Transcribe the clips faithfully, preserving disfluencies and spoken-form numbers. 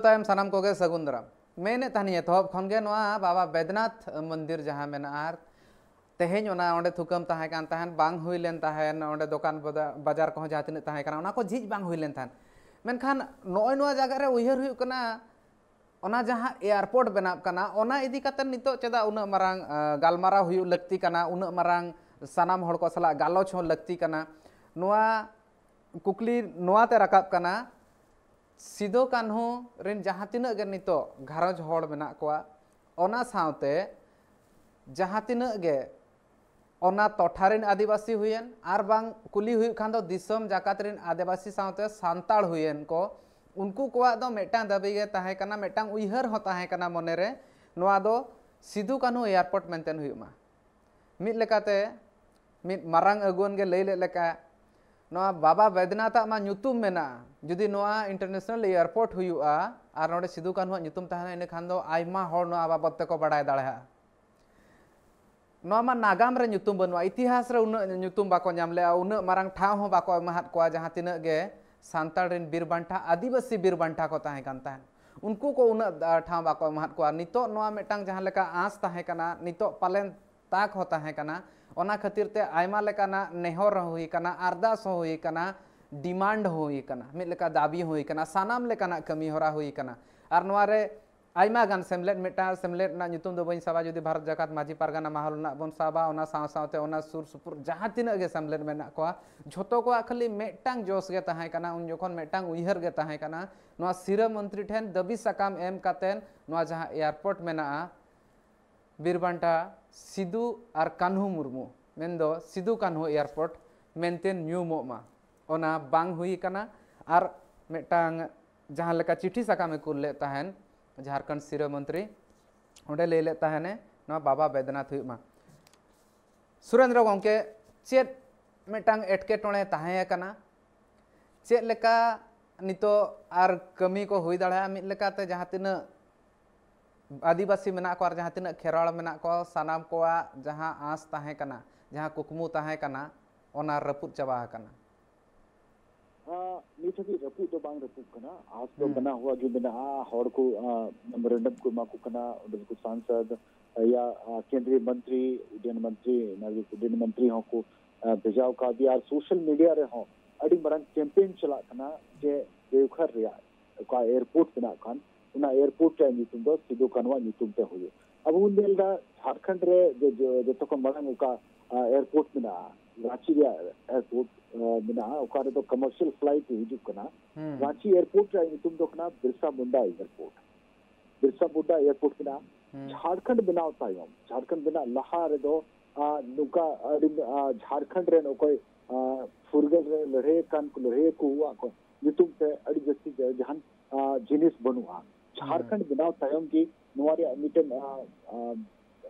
ᱛᱟᱭᱚᱢ ᱥᱟᱱᱟᱢ ᱠᱚᱜᱮ ᱥᱟᱹᱜᱩᱱ ᱫᱟᱨᱟᱢ᱾ ᱢᱮᱱᱮᱫ ᱛᱟᱦᱮᱱᱤᱧ ᱮᱛᱚᱦᱚᱵ ᱠᱷᱚᱱ ᱜᱮ ᱱᱚᱣᱟ ᱵᱟᱵᱟ ᱵᱮᱫᱽᱱᱟᱛᱷ ᱢᱚᱱᱫᱤᱨ ᱡᱟᱦᱟᱸ ᱢᱮᱱᱟᱜᱼᱟ, ᱟᱨ ᱛᱮᱦᱮᱧ ᱚᱱᱟ ᱚᱸᱰᱮ ᱛᱷᱩᱠᱟᱹᱢ ᱛᱟᱦᱮᱸ ᱠᱟᱱ ᱛᱟᱦᱮᱸᱱ, ᱵᱟᱝ ᱦᱩᱭ ᱞᱮᱱ ᱛᱟᱦᱮᱸᱱ, ᱚᱸᱰᱮ ᱫᱚᱠᱟᱱ ᱵᱟᱡᱟ-, ᱵᱟᱡᱟᱨ ᱠᱚᱦᱚᱸ ᱡᱟᱦᱟᱸ ᱛᱤᱱᱟᱹᱜ ᱛᱟᱦᱮᱸ ᱠᱟᱱᱟ, ᱚᱱᱟ ᱠᱚ ᱡᱷᱤᱡ ᱵᱟᱝ ᱦᱩᱭ ᱞᱮᱱ ᱛᱟᱦᱮᱸᱱ᱾ ᱢᱮᱱᱠᱷᱟᱱ ᱱᱚᱜᱼᱚᱭ ᱱᱚᱣᱟ ᱡᱟᱭᱜᱟ ᱨᱮ ᱩᱭᱦᱟᱹᱨ ᱦᱩᱭᱩᱜ ᱠᱟᱱᱟ, ᱚᱱᱟ ᱡᱟᱦᱟᱸ ᱮᱭᱟᱨᱯᱳᱨᱴ ᱵᱮᱱᱟᱜ ᱠᱟᱱᱟ, ᱚᱱᱟ ᱤᱫᱤ ᱠᱟᱛᱮ ᱱᱤᱛᱚᱜ ᱪᱮᱫᱟᱜ ᱩᱱᱟᱹᱜ ᱢᱟᱨᱟᱝ, ᱟ, ᱜᱟᱞᱢᱟᱨᱟᱣ ᱦᱩᱭᱩᱜ ᱞᱟᱹᱠᱛᱤ ᱠᱟᱱᱟ, ᱩᱱᱟᱹᱜ ᱢᱟᱨᱟᱝ ᱥᱟᱱᱟᱢ ᱦᱚᱲ ᱠᱚ ᱥᱟᱞᱟᱜ ᱜᱟᱞᱚᱪ ᱦᱚᱸ ᱞᱟᱹᱠᱛᱤ ᱠᱟᱱᱟ? ᱱᱚᱣᱟ ᱠᱩᱠᱞᱤ ᱱᱚᱣᱟ ᱛᱮ ᱨᱟᱠᱟᱵ ᱠᱟᱱᱟ, ᱥᱤᱫᱩ ᱠᱟᱹᱱᱦᱩ ᱨᱮᱱ ᱡᱟᱦᱟᱸ ᱛᱤᱱᱟᱹᱜ ᱜᱮ ᱱᱤᱛᱚᱜ ᱜᱷᱟᱨᱚᱸᱡᱽ ᱦᱚᱲ ᱢᱮᱱᱟᱜ ᱠᱚᱣᱟ, ᱚᱱᱟ ᱥᱟᱶᱛᱮ ᱡᱟᱦᱟᱸ ᱛᱤᱱᱟᱹᱜ ᱜᱮ ᱚᱱᱟ ᱴᱚᱴᱷᱟ ᱨᱮᱱ ᱟᱹᱫᱤᱵᱟᱹᱥᱤ ᱦᱩᱭᱮᱱ, ᱟᱨ ᱵᱟᱝ ᱠᱩᱞᱤ ᱦᱩᱭᱩᱜ ᱠᱷᱟᱱ ᱫᱚ ᱫᱤᱥᱚᱢ ᱡᱟᱠᱟᱛ ᱨᱮᱱ ᱟᱹᱫᱤᱵᱟᱹᱥᱤ ᱥᱟᱶᱛᱮ ᱥᱟᱱᱛᱟᱲ ᱦᱩᱭᱮᱱ ᱠᱚ, ᱩᱱᱠᱩ ᱠᱚᱣᱟᱜ ᱫᱚ ᱢᱤᱫᱴᱟᱝ ᱫᱟᱹᱵᱤ ᱜᱮ ᱛᱟᱦᱮᱸ ᱠᱟᱱᱟ, ᱢᱤᱫᱴᱟᱝ ᱩᱭᱦᱟᱹᱨ ᱦᱚᱸ ᱛᱟᱦᱮᱸ ᱠᱟᱱᱟ ᱢᱚᱱᱮ ᱨᱮ, ᱱᱚᱣᱟ ᱫᱚ ᱥᱤᱫᱩ ᱠᱟᱹᱱᱦᱩ ᱮᱭᱟᱨᱯᱳᱨᱴ ᱢᱮᱱᱛᱮ ᱦᱩᱭᱩᱜ ᱢᱟ᱾ ᱢᱤᱫ ᱞᱮᱠᱟᱛᱮ ᱢᱤᱫ ᱢᱟᱨᱟᱝ ᱟᱹᱜᱩᱣᱟᱹᱱ ᱜᱮ ᱞᱟᱹᱭ ᱞᱮᱫ ᱞᱮᱠᱟ, ᱱᱚᱣᱟ ᱵᱟᱵᱟ ᱵᱮᱫᱽᱱᱟᱛᱷ ᱟᱜ ᱢᱟ ᱧᱩᱛᱩᱢ ᱢᱮᱱᱟᱜᱼᱟ, ᱡᱩᱫᱤ ᱱᱚᱣᱟ ᱤᱱᱴᱟᱨᱱᱮᱥᱱᱟᱞ ᱮᱭᱟᱨᱯᱳᱨᱴ ᱦᱩᱭᱩᱜᱼᱟ ᱟᱨ ᱱᱚᱰᱮ ᱥᱤᱫᱩ ᱠᱟᱹᱱᱦᱩᱣᱟᱜ ᱧᱩᱛᱩᱢ ᱛᱟᱦᱮᱱᱟ, ᱤᱱᱟᱹᱠᱷᱟᱱ ᱫᱚ ᱟᱭᱢᱟ ᱦᱚᱲ ᱱᱚᱣᱟ ᱵᱟᱵᱚᱫ ᱛᱮᱠᱚ ᱵᱟᱲᱟᱭ ᱫᱟᱲᱮᱭᱟᱜᱼᱟ᱾ ᱱᱚᱣᱟ ᱢᱟ ᱱᱟᱜᱟᱢ ᱨᱮ ᱧᱩᱛᱩᱢ ᱵᱟᱹᱱᱩᱜᱼᱟ, ᱤᱛᱤᱦᱟᱥ ᱨᱮ ᱩᱱᱟᱹᱜ ᱧᱩᱛᱩᱢ ᱵᱟᱠᱚ ᱧᱟᱢ ᱞᱮᱜᱼᱟ, ᱩᱱᱟᱹᱜ ᱢᱟᱨᱟᱝ ᱴᱷᱟᱶ ᱦᱚᱸ ᱵᱟᱠᱚ ᱮᱢᱟᱦᱟᱫ ᱠᱚᱣᱟ, ᱡᱟᱦᱟᱸ ᱛᱤᱱᱟᱹᱜ ᱜᱮ ᱥᱟᱱᱛᱟᱲ ᱨᱮᱱ ᱵᱤᱨ ᱵᱟᱱᱴᱟ, ᱟᱹᱫᱤᱵᱟᱹᱥᱤ ᱵᱤᱨ ᱵᱟᱱᱴᱟ ᱠᱚ ᱛᱟᱦᱮᱸ ᱠᱟᱱ ᱛᱟᱦᱮᱸᱫ, ᱩᱱᱠᱩ ᱠᱚ ᱩᱱᱟᱹᱜ, ᱟ, ᱴᱷᱟᱶ ᱵᱟᱠᱚ ᱮᱢᱟᱦᱟᱫ ᱠᱚᱣᱟ᱾ ᱱᱤᱛᱚᱜ ᱱᱚᱣᱟ ᱢᱤᱫᱴᱟᱝ ᱡᱟᱦᱟᱸ ᱞᱮᱠᱟ ᱟᱸᱥ ᱛᱟᱦᱮᱸ ᱠᱟᱱᱟ, ᱱᱤᱛᱚᱜ ᱯᱟᱞᱮᱱ ᱛᱟᱠ ᱦᱚᱸ ᱛᱟᱦᱮᱸ ᱠᱟᱱᱟ, ᱚᱱᱟ ᱠᱷᱟᱹᱛᱤᱨ ᱛᱮ ᱟᱭᱢᱟ ᱞᱮᱠᱟᱱᱟᱜ ᱱᱮᱦᱚᱨ ᱦᱚᱸ ᱦᱩᱭ ᱠᱟᱱᱟ, ᱟᱨᱫᱟᱥ ᱦᱚᱸ ᱦᱩᱭ ᱠᱟᱱᱟ, ᱰᱤᱢᱟᱱᱰ ᱦᱚᱸ ᱦᱩᱭ ᱠᱟᱱᱟ, ᱢᱤᱫ ᱞᱮᱠᱟ ᱫᱟᱹᱵᱤ ᱦᱚᱸ ᱦᱩᱭ ᱠᱟᱱᱟ, ᱥᱟᱱᱟᱢ ᱞᱮᱠᱟᱱᱟᱜ ᱠᱟᱹᱢᱤ ᱦᱚᱨᱟ ᱦᱩᱭ ᱠᱟᱱᱟ᱾ ᱟᱨ ᱱᱚᱣᱟ ᱨᱮ ᱟᱭᱢᱟ ᱜᱟᱱ ᱥᱮᱢᱞᱮᱫ, ᱢᱤᱫᱴᱟᱝ ᱥᱮᱢᱞᱮᱫ ᱨᱮᱱᱟᱜ ᱧᱩᱛᱩᱢ ᱫᱚ ᱵᱟᱹᱧ ᱥᱟᱵᱟ, ᱡᱩᱫᱤ ᱵᱷᱟᱨᱚᱛ ᱡᱟᱠᱟᱛ ᱢᱟᱹᱡᱷᱤ ᱯᱟᱨᱜᱟᱱᱟ ᱢᱟᱦᱟᱞ ᱨᱮᱱᱟᱜ ᱵᱚᱱ ᱥᱟᱵᱟ, ᱚᱱᱟ ᱥᱟᱶ ᱥᱟᱶᱛᱮ ᱚᱱᱟ ᱥᱩᱨ ᱥᱩᱯᱩᱨ ᱡᱟᱦᱟᱸ ᱛᱤᱱᱟᱹᱜ ᱜᱮ ᱥᱮᱢᱞᱮᱫ ᱢᱮᱱᱟᱜ ᱠᱚᱣᱟ, ᱡᱷᱚᱛᱚ ᱠᱚᱣᱟᱜ ᱠᱷᱟᱹᱞᱤ ᱢᱤᱫᱴᱟᱝ ᱡᱚᱥ ᱜᱮ ᱛᱟᱦᱮᱸ ᱠᱟᱱᱟ, ᱩᱱ ᱡᱚᱠᱷᱚᱱ ᱢᱤᱫᱴᱟᱝ ᱩᱭᱦᱟᱹᱨ ᱜᱮ ᱛᱟᱦᱮᱸ ᱠᱟᱱᱟ, ᱱᱚᱣᱟ ᱥᱤᱨᱟᱹ ᱢᱚᱱᱛᱨᱤ ᱴᱷᱮᱱ ᱫᱟᱹᱵᱤ ᱥᱟᱠᱟᱢ ᱮᱢ ᱠᱟᱛᱮᱱ ᱱᱚᱣᱟ ᱡᱟᱦᱟᱸ ᱮᱭᱟᱨᱯᱳᱨᱴ ᱢᱮᱱᱟᱜᱼᱟ, ᱵᱤᱨ ᱵᱟᱱᱴᱟ ᱥᱤᱫᱩ ᱟᱨ ᱠᱟᱹᱱᱦᱩ ᱢᱩᱨᱢᱩ, ᱢᱮᱱᱫᱚ ᱥᱤᱫᱩ ᱠᱟᱹᱱᱦᱩ ᱮᱭᱟᱨᱯᱳᱨᱴ ᱢᱮᱱᱛᱮ ᱧᱩᱢᱚᱜ ᱢᱟ, ᱚᱱᱟ ᱵᱟᱝ ᱦᱩᱭ ᱠᱟᱱᱟ᱾ ᱟᱨ ᱢᱤᱫᱴᱟᱝ ᱡᱟᱦᱟᱸ ᱞᱮᱠᱟ ᱪᱤᱴᱷᱤ ᱥᱟᱠᱟᱢᱮ ᱠᱩᱞ ᱞᱮᱫ ᱛᱟᱦᱮᱱ ᱡᱷᱟᱲᱠᱷᱚᱸᱰ ᱥᱤᱨᱟᱹ ᱢᱚᱱᱛᱨᱤ, ᱚᱸᱰᱮ ᱞᱟᱹᱭ ᱞᱮᱫ ᱛᱟᱦᱮᱱᱮ ᱱᱚᱣᱟ ᱵᱟᱵᱟ ᱵᱮᱫᱽᱱᱟᱛᱷ ᱦᱩᱭᱩᱜ ᱢᱟ᱾ ᱥᱩᱨᱮᱱᱫᱨᱚ ᱜᱚᱢᱠᱮ, ᱪᱮᱫ ᱢᱤᱫᱴᱟᱝ ᱮᱴᱠᱮᱴᱚᱬᱮ ᱛᱟᱦᱮᱸ ᱟᱠᱟᱱᱟ? ᱪᱮᱫ ᱞᱮᱠᱟ ᱱᱤᱛᱚᱜ ᱟᱨ ᱠᱟᱹᱢᱤ ᱠᱚ ᱦᱩᱭ ᱫᱟᱲᱮᱭᱟᱜᱼᱟ? ᱢᱤᱫ ᱞᱮᱠᱟᱛᱮ ᱡᱟᱦᱟᱸ ᱛᱤᱱᱟᱹᱜ ᱟᱹᱫᱤᱵᱟᱹᱥᱤ ᱢᱮᱱᱟᱜ ᱠᱚᱣᱟ ᱟᱨ ᱡᱟᱦᱟᱸ ᱛᱤᱱᱟᱹᱜ ᱠᱷᱮᱨᱣᱟᱲ ᱢᱮᱱᱟᱜ ᱠᱚᱣᱟ, ᱥᱟᱱᱟᱢ ᱠᱚᱣᱟᱜ ᱡᱟᱦᱟᱸ ᱟᱸᱥ ᱛᱟᱦᱮᱸ ᱠᱟᱱᱟ, ᱡᱟᱦᱟᱸ ᱠᱩᱠᱢᱩ ᱛᱟᱦᱮᱸ ᱠᱟᱱᱟ, ᱚᱱᱟ ᱨᱟᱹᱯᱩᱫ ᱪᱟᱵᱟ ᱟᱠᱟᱱᱟ᱾ ᱟᱸ, ᱱᱤᱛ ᱫᱷᱟᱹᱵᱤᱡ ᱨᱟᱹᱯᱩᱫ ᱫᱚ ᱵᱟᱝ ᱨᱟᱹᱯᱩᱫ ᱠᱟᱱᱟ᱾ ᱟᱸᱥ ᱫᱚ ᱦᱩᱸ᱾ ᱵᱮᱱᱟᱣ ᱦᱩᱣᱟ ᱜᱮ ᱢᱮᱱᱟᱜᱼᱟ᱾ ᱦᱚᱲ ᱠᱚ, ᱟ, memorandum ᱠᱚ ᱮᱢᱟ ᱠᱚ ᱠᱟᱱᱟ, ᱚᱸᱰᱮ ᱠᱚ ᱥᱟᱝᱥᱚᱫ ᱭᱟ, ᱟ, ᱠᱮᱱᱫᱨᱤᱭ ᱢᱚᱱᱛᱨᱤ, ᱩᱰᱰᱚᱭᱚᱱ ᱢᱚᱱᱛᱨᱤ, ᱱᱟᱜᱚᱨᱤᱠ ᱩᱰᱰᱚᱭᱚᱱ ᱢᱚᱱᱛᱨᱤ ᱦᱚᱸᱠᱚ, ᱟ, ᱵᱷᱮᱡᱟᱣ ᱠᱟᱣᱫᱮᱭᱟ᱾ ᱟᱨ social media ᱨᱮᱦᱚᱸ ᱟᱹᱰᱤ ᱢᱟᱨᱟᱝ campaign ᱪᱟᱞᱟᱜ ᱠᱟᱱᱟ ᱡᱮ ᱫᱮᱣᱜᱷᱚᱨ ᱨᱮᱭᱟᱜ ᱚᱠᱟ airport ᱢᱮᱱᱟᱜ ᱠᱷᱟᱱ, ᱚᱱᱟ airport ᱨᱮᱭᱟᱜ ᱧᱩᱛᱩᱢ ᱫᱚ ᱥᱤᱫᱩ ᱠᱟᱹᱱᱩᱣᱟᱜ ᱧᱩᱛᱩᱢ ᱛᱮ ᱦᱩᱭᱩᱜ᱾ ᱟᱵᱚ ᱵᱚᱱ ᱧᱮᱞ ᱮᱫᱟ, ᱡᱷᱟᱲᱠᱷᱚᱸᱰ ᱨᱮ ᱡᱚ-, ᱡᱚ-, ᱡᱚᱛᱚ ᱠᱷᱚᱱ ᱢᱟᱨᱟᱝ ᱚᱠᱟ, ᱟ, airport ᱢᱮᱱᱟᱜᱼᱟ, ᱨᱟᱸᱪᱤ ᱨᱮᱭᱟᱜ airport, ᱟ, ᱢᱮᱱᱟᱜᱼᱟ, ᱚᱠᱟ ᱨᱮᱫᱚ commercial flight ᱦᱤᱡᱩᱜ ᱠᱟᱱᱟ᱾ ᱦᱩᱸ᱾ ᱨᱟᱸᱪᱤ airport ᱨᱮᱭᱟᱜ ᱧᱩᱛᱩᱢ ᱫᱚ ᱠᱟᱱᱟ ᱵᱤᱨᱥᱟ ᱢᱩᱱᱰᱟ airport᱾ ᱵᱤᱨᱥᱟ ᱢᱩᱱᱰᱟ airport ᱢᱮᱱᱟᱜᱼᱟ᱾ ᱦᱩᱸ᱾ ᱡᱷᱟᱲᱠᱷᱚᱸᱰ ᱵᱮᱱᱟᱣ ᱛᱟᱭᱚᱢ, ᱡᱷᱟᱲᱠᱷᱚᱸᱰ ᱵᱮᱱᱟᱣ ᱞᱟᱦᱟ ᱨᱮᱫᱚ, ᱟ, ᱱᱚᱝᱠᱟ ᱟᱹᱰᱤ, ᱟ, ᱡᱷᱟᱲᱠᱷᱚᱸᱰ ᱨᱮᱱ ᱚᱠᱚᱭ, ᱟ, ᱯᱷᱩᱨᱜᱟᱹᱞ ᱨᱮ ᱞᱟᱹᱲᱦᱟᱹᱭ ᱠᱟᱱ ᱠᱚ, ᱞᱟᱹᱲᱦᱟᱹᱭ ᱠᱚᱣᱟᱜ ᱠᱚ ᱧᱩᱛᱩᱢ ᱛᱮ ᱟᱹᱰᱤ ᱡᱟᱹᱥᱛᱤ ᱡᱟ-, ᱡᱟᱦᱟᱱ, ᱟ, ᱡᱤᱱᱤᱥ ᱵᱟᱹᱱᱩᱜᱼᱟ᱾ ᱦᱩᱸ᱾ ᱡᱷᱟᱲᱠᱷᱚᱸᱰ ᱵᱮᱱᱟᱣ ᱛᱟᱭᱚᱢ ᱜᱮ ᱱᱚᱣᱟ ᱨᱮᱭᱟᱜ ᱢᱤᱫᱴᱮᱱ, ᱟ, ᱟ,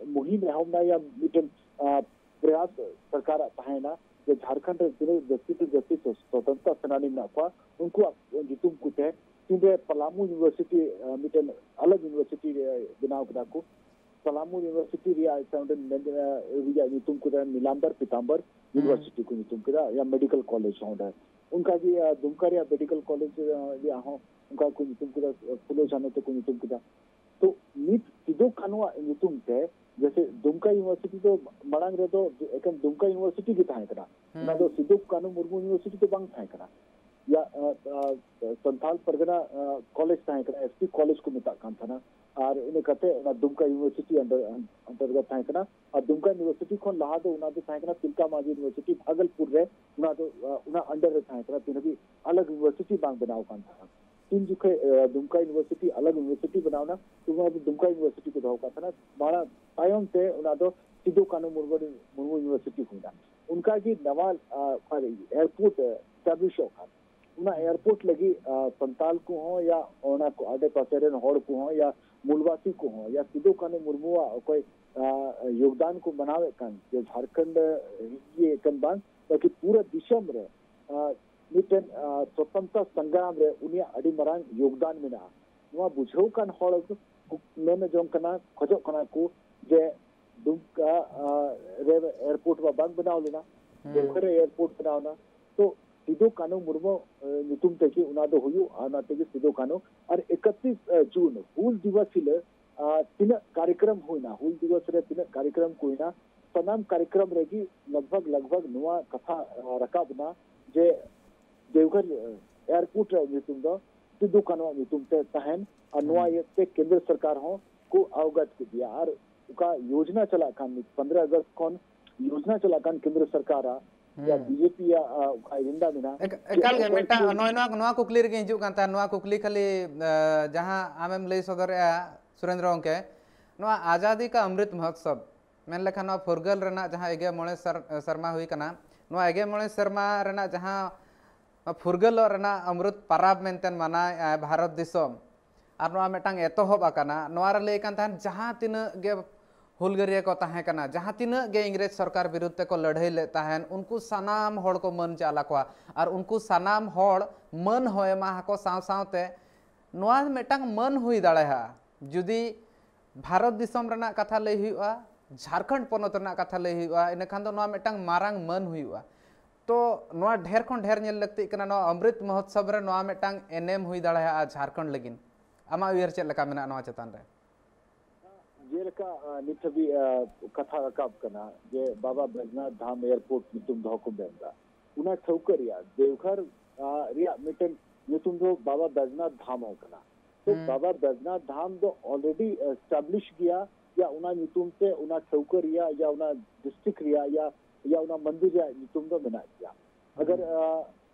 ᱢᱩᱦᱤᱢ ᱮᱦᱚᱵ ᱮᱱᱟ, ᱭᱟ ᱢᱤᱫᱴᱮᱱ, ᱟ, ᱯᱨᱚᱭᱟᱥ ᱥᱚᱨᱠᱟᱨᱟᱜ ᱛᱟᱦᱮᱸᱭᱮᱱᱟ ᱡᱮ ᱡᱷᱟᱲᱠᱷᱚᱸᱰ ᱨᱮ ᱛᱤᱱᱟᱹᱜ ᱡᱟᱹᱥᱛᱤ ᱛᱮ ᱡᱟᱹᱥᱛᱤ ᱥᱚ-, ᱥᱚᱛᱚᱱᱛᱨᱚ ᱥᱮᱱᱟᱱᱤ ᱢᱮᱱᱟᱜ ᱠᱚᱣᱟ, ᱩᱱᱠᱩᱣᱟᱜ ᱧᱩᱛᱩᱢ ᱠᱚᱛᱮ ᱛᱤᱱᱨᱮ ᱯᱟᱞᱟᱢᱩ university, ᱟ, ᱢᱤᱫᱴᱮᱱ ᱟᱞᱟᱜᱽ university ᱨᱮ ᱵᱮᱱᱟᱣ ᱠᱮᱫᱟ ᱠᱚ᱾ ᱯᱟᱞᱟᱢᱩ university ᱨᱮᱭᱟᱜ ᱥᱮ ᱚᱸᱰᱮ ᱢᱮᱱ-, ᱟ, ᱨᱮᱭᱟᱜ ᱧᱩᱛᱩᱢ ᱠᱮᱫᱟ ᱱᱤᱞᱟᱢᱵᱟᱨ ᱯᱤᱛᱟᱢᱵᱟᱨ ᱦᱩᱸ᱾ University ᱠᱚ ᱧᱩᱛᱩᱢ ᱠᱮᱫᱟ, ᱭᱟ medical college ᱦᱚᱸ ᱚᱸᱰᱮ᱾ ᱚᱱᱠᱟ ᱜᱮ, ᱟ, ᱫᱩᱢᱠᱟ ᱨᱮᱭᱟᱜ medical college, ᱟ, ᱨᱮᱭᱟᱜ ᱦᱚᱸ ᱚᱱᱠᱟ ᱠᱚ ᱧᱩᱛᱩᱢ ᱠᱮᱫᱟ, ᱯᱷᱩᱞᱳ ᱡᱷᱟᱱᱚ ᱛᱮᱠᱚ ᱧᱩᱛᱩᱢ ᱠᱮᱫᱟ᱾ ᱛᱚ ᱱᱤᱛ ᱥᱤᱫᱩ ᱠᱟᱹᱱᱩᱣᱟᱜ ᱧᱩᱛᱩᱢ ᱛᱮ, ᱡᱮᱭᱥᱮ ᱫᱩᱢᱠᱟ university ᱫᱚ ᱢᱟᱲᱟᱝ ᱨᱮᱫᱚ ᱮᱠᱮᱱ ᱫᱩᱢᱠᱟ university ᱜᱮ ᱛᱟᱦᱮᱸ ᱠᱟᱱᱟ, ᱦᱩᱸ᱾ ᱚᱱᱟ ᱫᱚ ᱥᱤᱫᱩ ᱠᱟᱹᱱᱩ ᱢᱩᱨᱢᱩ university ᱫᱚ ᱵᱟᱝ ᱛᱟᱦᱮᱸ ᱠᱟᱱᱟ᱾ ᱭᱟ, ᱟ, ᱟ, ᱥᱟᱱᱛᱟᱞ ᱯᱟᱨᱜᱟᱱᱟ, ᱟ, college ᱛᱟᱦᱮᱸ ᱠᱟᱱᱟ, S P college ᱠᱚ ᱢᱮᱛᱟᱜ ᱠᱟᱱ ᱛᱟᱦᱮᱱᱟ᱾ ᱟᱨ ᱤᱱᱟᱹ ᱠᱟᱛᱮ ᱚᱱᱟ ᱫᱩᱢᱠᱟ university under, under ᱨᱮ ᱛᱟᱦᱮᱸ ᱠᱟᱱᱟ᱾ ᱟᱨ ᱫᱩᱢᱠᱟ university ᱠᱷᱚᱱ ᱞᱟᱦᱟ ᱫᱚ ᱚᱱᱟ ᱫᱚ ᱛᱟᱦᱮᱸ ᱠᱟᱱᱟ ᱛᱤᱞᱠᱟ ᱢᱟᱹᱡᱷᱤ university ᱵᱷᱟᱜᱚᱞᱯᱩᱨ ᱨᱮ, ᱚᱱᱟ ᱫᱚ, ᱟ, ᱚᱱᱟ under ᱨᱮ ᱛᱟᱦᱮᱸ ᱠᱟᱱᱟ᱾ ᱛᱤᱱ ᱦᱟᱹᱵᱤᱡ ᱟᱞᱟᱜᱽ university ᱵᱟᱝ ᱵᱮᱱᱟᱣ ᱠᱟᱱ ᱛᱟᱦᱮᱱᱟ᱾ ᱛᱤᱱ ᱡᱚᱠᱷᱮᱡ, ᱟ, ᱫᱩᱢᱠᱟ university ᱟᱞᱟᱜᱽ university ᱵᱮᱱᱟᱣ ᱮᱱᱟ, ᱩᱱ ᱚᱠᱛᱚ ᱫᱩᱢᱠᱟ university ᱠᱚ ᱫᱚᱦᱚ ᱠᱟᱜ ᱛᱟᱦᱮᱱᱟ᱾ ᱢᱟᱲᱟᱝ ᱛᱟᱭᱚᱢ ᱛᱮ ᱚᱱᱟ ᱫᱚ ᱥᱤᱫᱩ ᱠᱟᱹᱱᱩ ᱢᱩᱨᱢᱩ, ᱢᱩᱨᱢᱩ university ᱦᱩᱭᱱᱟ᱾ ᱚᱱᱠᱟ ᱜᱮ ᱱᱟᱣᱟ, ᱟ, ᱚᱠᱟᱨᱮ airport, ᱟ, establish ᱚᱜ ᱠᱟᱱ, ᱚᱱᱟ airport ᱞᱟᱹᱜᱤᱫ, ᱟ, ᱥᱟᱱᱛᱟᱞ ᱠᱚᱦᱚᱸ ᱭᱟ ᱚᱱᱟ ᱠᱚ ᱟᱰᱮ ᱯᱟᱥᱮ ᱨᱮᱱ ᱦᱚᱲ ᱠᱚᱦᱚᱸ ᱭᱟ ᱢᱩᱞᱵᱟᱥᱤ ᱠᱚᱦᱚᱸ ᱭᱟ ᱥᱤᱫᱩ ᱠᱟᱹᱱᱩ ᱢᱩᱨᱢᱩᱣᱟᱜ ᱚᱠᱚᱭ, ᱟ, ᱭᱳᱜᱽᱫᱟᱱ ᱠᱚ ᱢᱟᱱᱟᱣᱮᱫ ᱠᱟᱱ, ᱡᱮ ᱡᱷᱟᱲᱠᱷᱚᱸᱰ, ᱤᱭᱟᱹ ᱠᱟᱱ ᱵᱟᱝ, ᱵᱟᱠᱤ ᱯᱩᱨᱟᱹ ᱫᱤᱥᱚᱢ ᱨᱮ, ᱟ, ᱢᱤᱫᱴᱮᱱ, ᱟ, ᱥᱚᱛᱚᱱᱛᱨᱚ ᱥᱚᱝᱜᱨᱟᱢ ᱨᱮ ᱩᱱᱤᱭᱟᱜ ᱟᱹᱰᱤ ᱢᱟᱨᱟᱝ ᱭᱳᱜᱽᱫᱟᱱ ᱢᱮᱱᱟᱜᱼᱟ᱾ ᱱᱚᱣᱟ ᱵᱩᱡᱷᱟᱹᱣ ᱠᱟᱱ ᱦᱚᱲ ᱠᱚ ᱢᱮᱱ ᱡᱚᱝ ᱠᱟᱱᱟ, ᱠᱷᱚᱡᱚᱜ ᱠᱟᱱᱟ ᱠᱚ ᱡᱮ ᱫᱩᱢᱠᱟ, ᱟ, ᱨᱮ airport ᱢᱟ ᱵᱟᱝ ᱵᱮᱱᱟᱣ ᱞᱮᱱᱟ, ᱦᱩᱸ᱾ ᱫᱮᱣᱜᱷᱚᱨ ᱨᱮ airport ᱵᱮᱱᱟᱣ ᱮᱱᱟ᱾ ᱛᱚ ᱥᱤᱫᱩ ᱠᱟᱹᱱᱩ ᱢᱩᱨᱢᱩ, ᱮ, ᱧᱩᱛᱩᱢ ᱛᱮᱜᱮ ᱚᱱᱟ ᱫᱚ ᱦᱩᱭᱩᱜᱼᱟ, ᱚᱱᱟ ᱛᱮᱜᱮ ᱥᱤᱫᱩ ᱠᱟᱹᱱᱩ᱾ ᱟᱨ ᱮᱠᱟᱛᱨᱤᱥ, ᱮ, ᱡᱩᱱ ᱦᱩᱞ ᱫᱤᱵᱚᱥ ᱦᱤᱞᱳᱜ, ᱟ, ᱛᱤᱱᱟᱹᱜ ᱠᱟᱨᱭᱚᱠᱨᱚᱢ ᱦᱩᱭᱱᱟ, ᱦᱩᱞ ᱫᱤᱵᱚᱥ ᱨᱮ ᱛᱤᱱᱟᱹᱜ ᱠᱟᱨᱭᱚᱠᱨᱚᱢ ᱠᱚ ᱦᱩᱭᱱᱟ, ᱥᱟᱱᱟᱢ ᱠᱟᱨᱭᱚᱠᱨᱚᱢ ᱨᱮᱜᱮ ᱞᱟᱜᱽ ᱵᱷᱟᱜᱽ, ᱞᱟᱜᱽ ᱵᱷᱟᱜᱽ ᱱᱚᱣᱟ ᱠᱟᱛᱷᱟ, ᱟ, ᱨᱟᱠᱟᱵ ᱮᱱᱟ ᱡᱮ ᱫᱮᱣᱜᱷᱚᱨ, ᱮ, ᱮᱭᱟᱨᱯᱳᱨᱴ ᱨᱮᱭᱟᱜ ᱧᱩᱛᱩᱢ ᱫᱚ ᱥᱤᱫᱩ ᱠᱟᱹᱱᱩᱣᱟᱜ ᱧᱩᱛᱩᱢ ᱛᱮ ᱛᱟᱦᱮᱱ᱾ ᱟᱨ ᱱᱚᱣᱟ ᱦᱩᱸ᱾ ᱤᱭᱟᱹᱛᱮ ᱠᱮᱱᱫᱨᱚ ᱥᱚᱨᱠᱟᱨ ᱦᱚᱸ ᱠᱚ ᱟᱣᱜᱟᱛ ᱠᱮᱫᱮᱭᱟ᱾ ᱟᱨ ᱚᱠᱟ ᱭᱳᱡᱽᱱᱟ ᱪᱟᱞᱟᱜ ᱠᱟᱱ, ᱯᱚᱱᱫᱽᱨᱚ ᱟᱜᱚᱥᱴ ᱠᱷᱚᱱ ᱭᱳᱡᱽᱱᱟ ᱪᱟᱞᱟᱜ ᱠᱟᱱ ᱠᱮᱱᱫᱨᱚ ᱥᱚᱨᱠᱟᱨᱟᱜ, ᱭᱟ ᱦᱩᱸ᱾ ᱵᱤᱡᱮᱯᱤ ᱭᱟᱜ, ᱟ, ᱚᱠᱟ ᱮᱡᱮᱱᱰᱟ ᱢᱮᱱᱟᱜᱼᱟ, ᱮᱠ-, ᱡᱮ ᱮᱠᱟᱞ ᱜᱮ, ᱚᱠᱚᱭ ᱢᱤᱫᱴᱟᱝ ᱠᱚ ᱱᱚᱜᱼᱚᱭ ᱱᱚᱣᱟ, ᱱᱚᱣᱟ ᱠᱩᱠᱞᱤ ᱨᱮᱜᱮ ᱦᱤᱡᱩᱜ ᱠᱟᱱ ᱛᱟᱦᱮᱸᱫ, ᱱᱚᱣᱟ ᱠᱩᱠᱞᱤ ᱠᱷᱟᱹᱞᱤ, ᱟ, ᱡᱟᱦᱟᱸ ᱟᱢᱮᱢ ᱞᱟᱹᱭ ᱥᱚᱫᱚᱨᱮᱜᱼᱟ, ᱥᱩᱨᱮᱱᱫᱨᱚ ᱜᱚᱢᱠᱮ, ᱱᱚᱣᱟ ᱟᱡᱟᱫᱤ ᱠᱟ ᱚᱢᱨᱤᱛ ᱢᱚᱦᱳᱛᱥᱚᱵᱽ, ᱢᱮᱱ ᱞᱮᱠᱷᱟᱱ ᱱᱚᱣᱟ ᱯᱷᱩᱨᱜᱟᱹᱞ ᱨᱮᱱᱟᱜ ᱡᱟᱦᱟᱸ ᱮᱜᱮ ᱢᱚᱬᱮ ᱥᱟᱨ-, ᱥᱮᱨᱢᱟ ᱦᱩᱭ ᱠᱟᱱᱟ, ᱱᱚᱣᱟ ᱮᱜᱮ ᱢᱚᱬᱮ ᱥᱮᱨᱢᱟ ᱨᱮᱱᱟᱜ ᱡᱟᱦᱟᱸ ᱯᱷᱩᱨᱜᱟᱹᱞᱚᱜ ᱨᱮᱱᱟᱜ ᱚᱢᱨᱤᱛ ᱯᱟᱨᱟᱵᱽ ᱢᱮᱱᱛᱮ ᱢᱟᱱᱟᱣᱮᱫᱼᱟᱭ ᱵᱷᱟᱨᱚᱛ ᱫᱤᱥᱚᱢ, ᱟᱨ ᱱᱚᱣᱟ ᱢᱤᱫᱴᱟᱝ ᱮᱛᱚᱦᱚᱵ ᱟᱠᱟᱱᱟ, ᱱᱚᱣᱟ ᱨᱮ ᱞᱟᱹᱭ ᱠᱟᱱ ᱛᱟᱦᱮᱸᱱ ᱡᱟᱦᱟᱸ ᱛᱤᱱᱟᱹᱜ ᱜᱮ ᱦᱩᱞᱜᱟᱹᱨᱭᱟᱹ ᱠᱚ ᱛᱟᱦᱮᱸ ᱠᱟᱱᱟ, ᱡᱟᱦᱟᱸ ᱛᱤᱱᱟᱹᱜ ᱜᱮ ᱤᱝᱨᱮᱡᱽ ᱥᱚᱨᱠᱟᱨ ᱵᱤᱨᱩᱫᱷ ᱛᱮᱠᱚ ᱞᱟᱹᱲᱦᱟᱹᱭ ᱞᱮᱫ ᱛᱟᱦᱮᱸᱱ, ᱩᱱᱠᱩ ᱥᱟᱱᱟᱢ ᱦᱚᱲ ᱠᱚ ᱢᱟᱹᱱ ᱪᱟᱞ ᱟᱠᱚᱣᱟ᱾ ᱟᱨ ᱩᱱᱠᱩ ᱥᱟᱱᱟᱢ ᱦᱚᱲ ᱢᱟᱹᱱ ᱦᱚᱸ ᱮᱢᱟ ᱟᱠᱚ ᱥᱟᱶ ᱥᱟᱶᱛᱮ ᱱᱚᱣᱟ ᱢᱤᱫᱴᱟᱝ ᱢᱟᱹᱱ ᱦᱩᱭ ᱫᱟᱲᱮᱭᱟᱜᱼᱟ᱾ ᱡᱩᱫᱤ ᱵᱷᱟᱨᱚᱛ ᱫᱤᱥᱚᱢ ᱨᱮᱱᱟᱜ ᱠᱟᱛᱷᱟ ᱞᱟᱹᱭ ᱦᱩᱭᱩᱜᱼᱟ, ᱡᱷᱟᱲᱠᱷᱚᱸᱰ ᱯᱚᱱᱚᱛ ᱨᱮᱱᱟᱜ ᱠᱟᱛᱷᱟ ᱞᱟᱹᱭ ᱦᱩᱭᱩᱜᱼᱟ, ᱤᱱᱟᱹᱠᱷᱟᱱ ᱫᱚ ᱱᱚᱣᱟ ᱢᱤᱫᱴᱟᱝ ᱢᱟᱨᱟᱝ ᱢᱟᱹᱱ ᱦᱩᱭᱩᱜᱼᱟ᱾ ᱛᱚ ᱱᱚᱣᱟ ᱰᱷᱮᱨ ᱠᱷᱚᱱ ᱰᱷᱮᱨ ᱧᱮᱞ ᱞᱟᱹᱠᱛᱤᱜ ᱠᱟᱱᱟ, ᱱᱚᱣᱟ ᱚᱢᱨᱤᱛ ᱢᱚᱦᱳᱛᱥᱚᱵ ᱨᱮ ᱱᱚᱣᱟ ᱢᱤᱫᱴᱟᱝ ᱮᱱᱮᱢ ᱦᱩᱭ ᱫᱟᱲᱮᱭᱟᱜᱼᱟ ᱡᱷᱟᱲᱠᱷᱚᱸᱰ ᱞᱟᱹᱜᱤᱫ᱾ ᱟᱢᱟᱜ ᱩᱭᱦᱟᱹᱨ ᱪᱮᱫ ᱞᱮᱠᱟ ᱢᱮᱱᱟᱜᱼᱟ ᱱᱚᱣᱟ ᱪᱮᱛᱟᱱ ᱨᱮ? ᱡᱮᱞᱮᱠᱟ, ᱟ, ᱱᱤᱛ ᱦᱟᱹᱵᱤᱡ, ᱟ, ᱠᱟᱛᱷᱟ ᱨᱟᱠᱟᱵ ᱠᱟᱱᱟ ᱡᱮ ᱵᱟᱵᱟ ᱵᱟᱡᱽᱱᱟᱛᱷ ᱫᱷᱟᱢ ᱮᱭᱟᱨᱯᱳᱨᱴ ᱧᱩᱛᱩᱢ ᱫᱚᱦᱚ ᱠᱚ ᱢᱮᱱ ᱮᱫᱟ, ᱚᱱᱟ ᱴᱷᱟᱹᱣᱠᱟᱹ ᱨᱮᱭᱟᱜ ᱫᱮᱣᱜᱷᱚᱨ, ᱟ, ᱨᱮᱭᱟᱜ ᱢᱤᱫᱴᱮᱱ ᱧᱩᱛᱩᱢ ᱫᱚ ᱵᱟᱵᱟ ᱵᱟᱡᱽᱱᱟᱛᱷ ᱫᱷᱟᱢ ᱦᱚᱸ ᱠᱟᱱᱟ᱾ ᱛᱚ ᱦᱩᱸ᱾ ᱵᱟᱵᱟ ᱵᱟᱡᱽᱱᱟᱛᱷ ᱫᱷᱟᱢ ᱫᱚ already establish ᱜᱮᱭᱟ, ᱭᱟ ᱚᱱᱟ ᱧᱩᱛᱩᱢ ᱛᱮ, ᱚᱱᱟ ᱴᱷᱟᱹᱣᱠᱟᱹ ᱨᱮᱭᱟᱜ, ᱭᱟ ᱚᱱᱟ ᱰᱤᱥᱴᱨᱤᱠᱴ ᱨᱮᱭᱟᱜ, ᱭᱟ, ᱭᱟ ᱚᱱᱟ ᱢᱚᱱᱫᱤᱨ ᱨᱮᱭᱟᱜ ᱧᱩᱛᱩᱢ ᱫᱚ ᱢᱮᱱᱟᱜ ᱜᱮᱭᱟ᱾ ᱟᱜᱟᱨ, ᱦᱩᱸ᱾ ᱟ,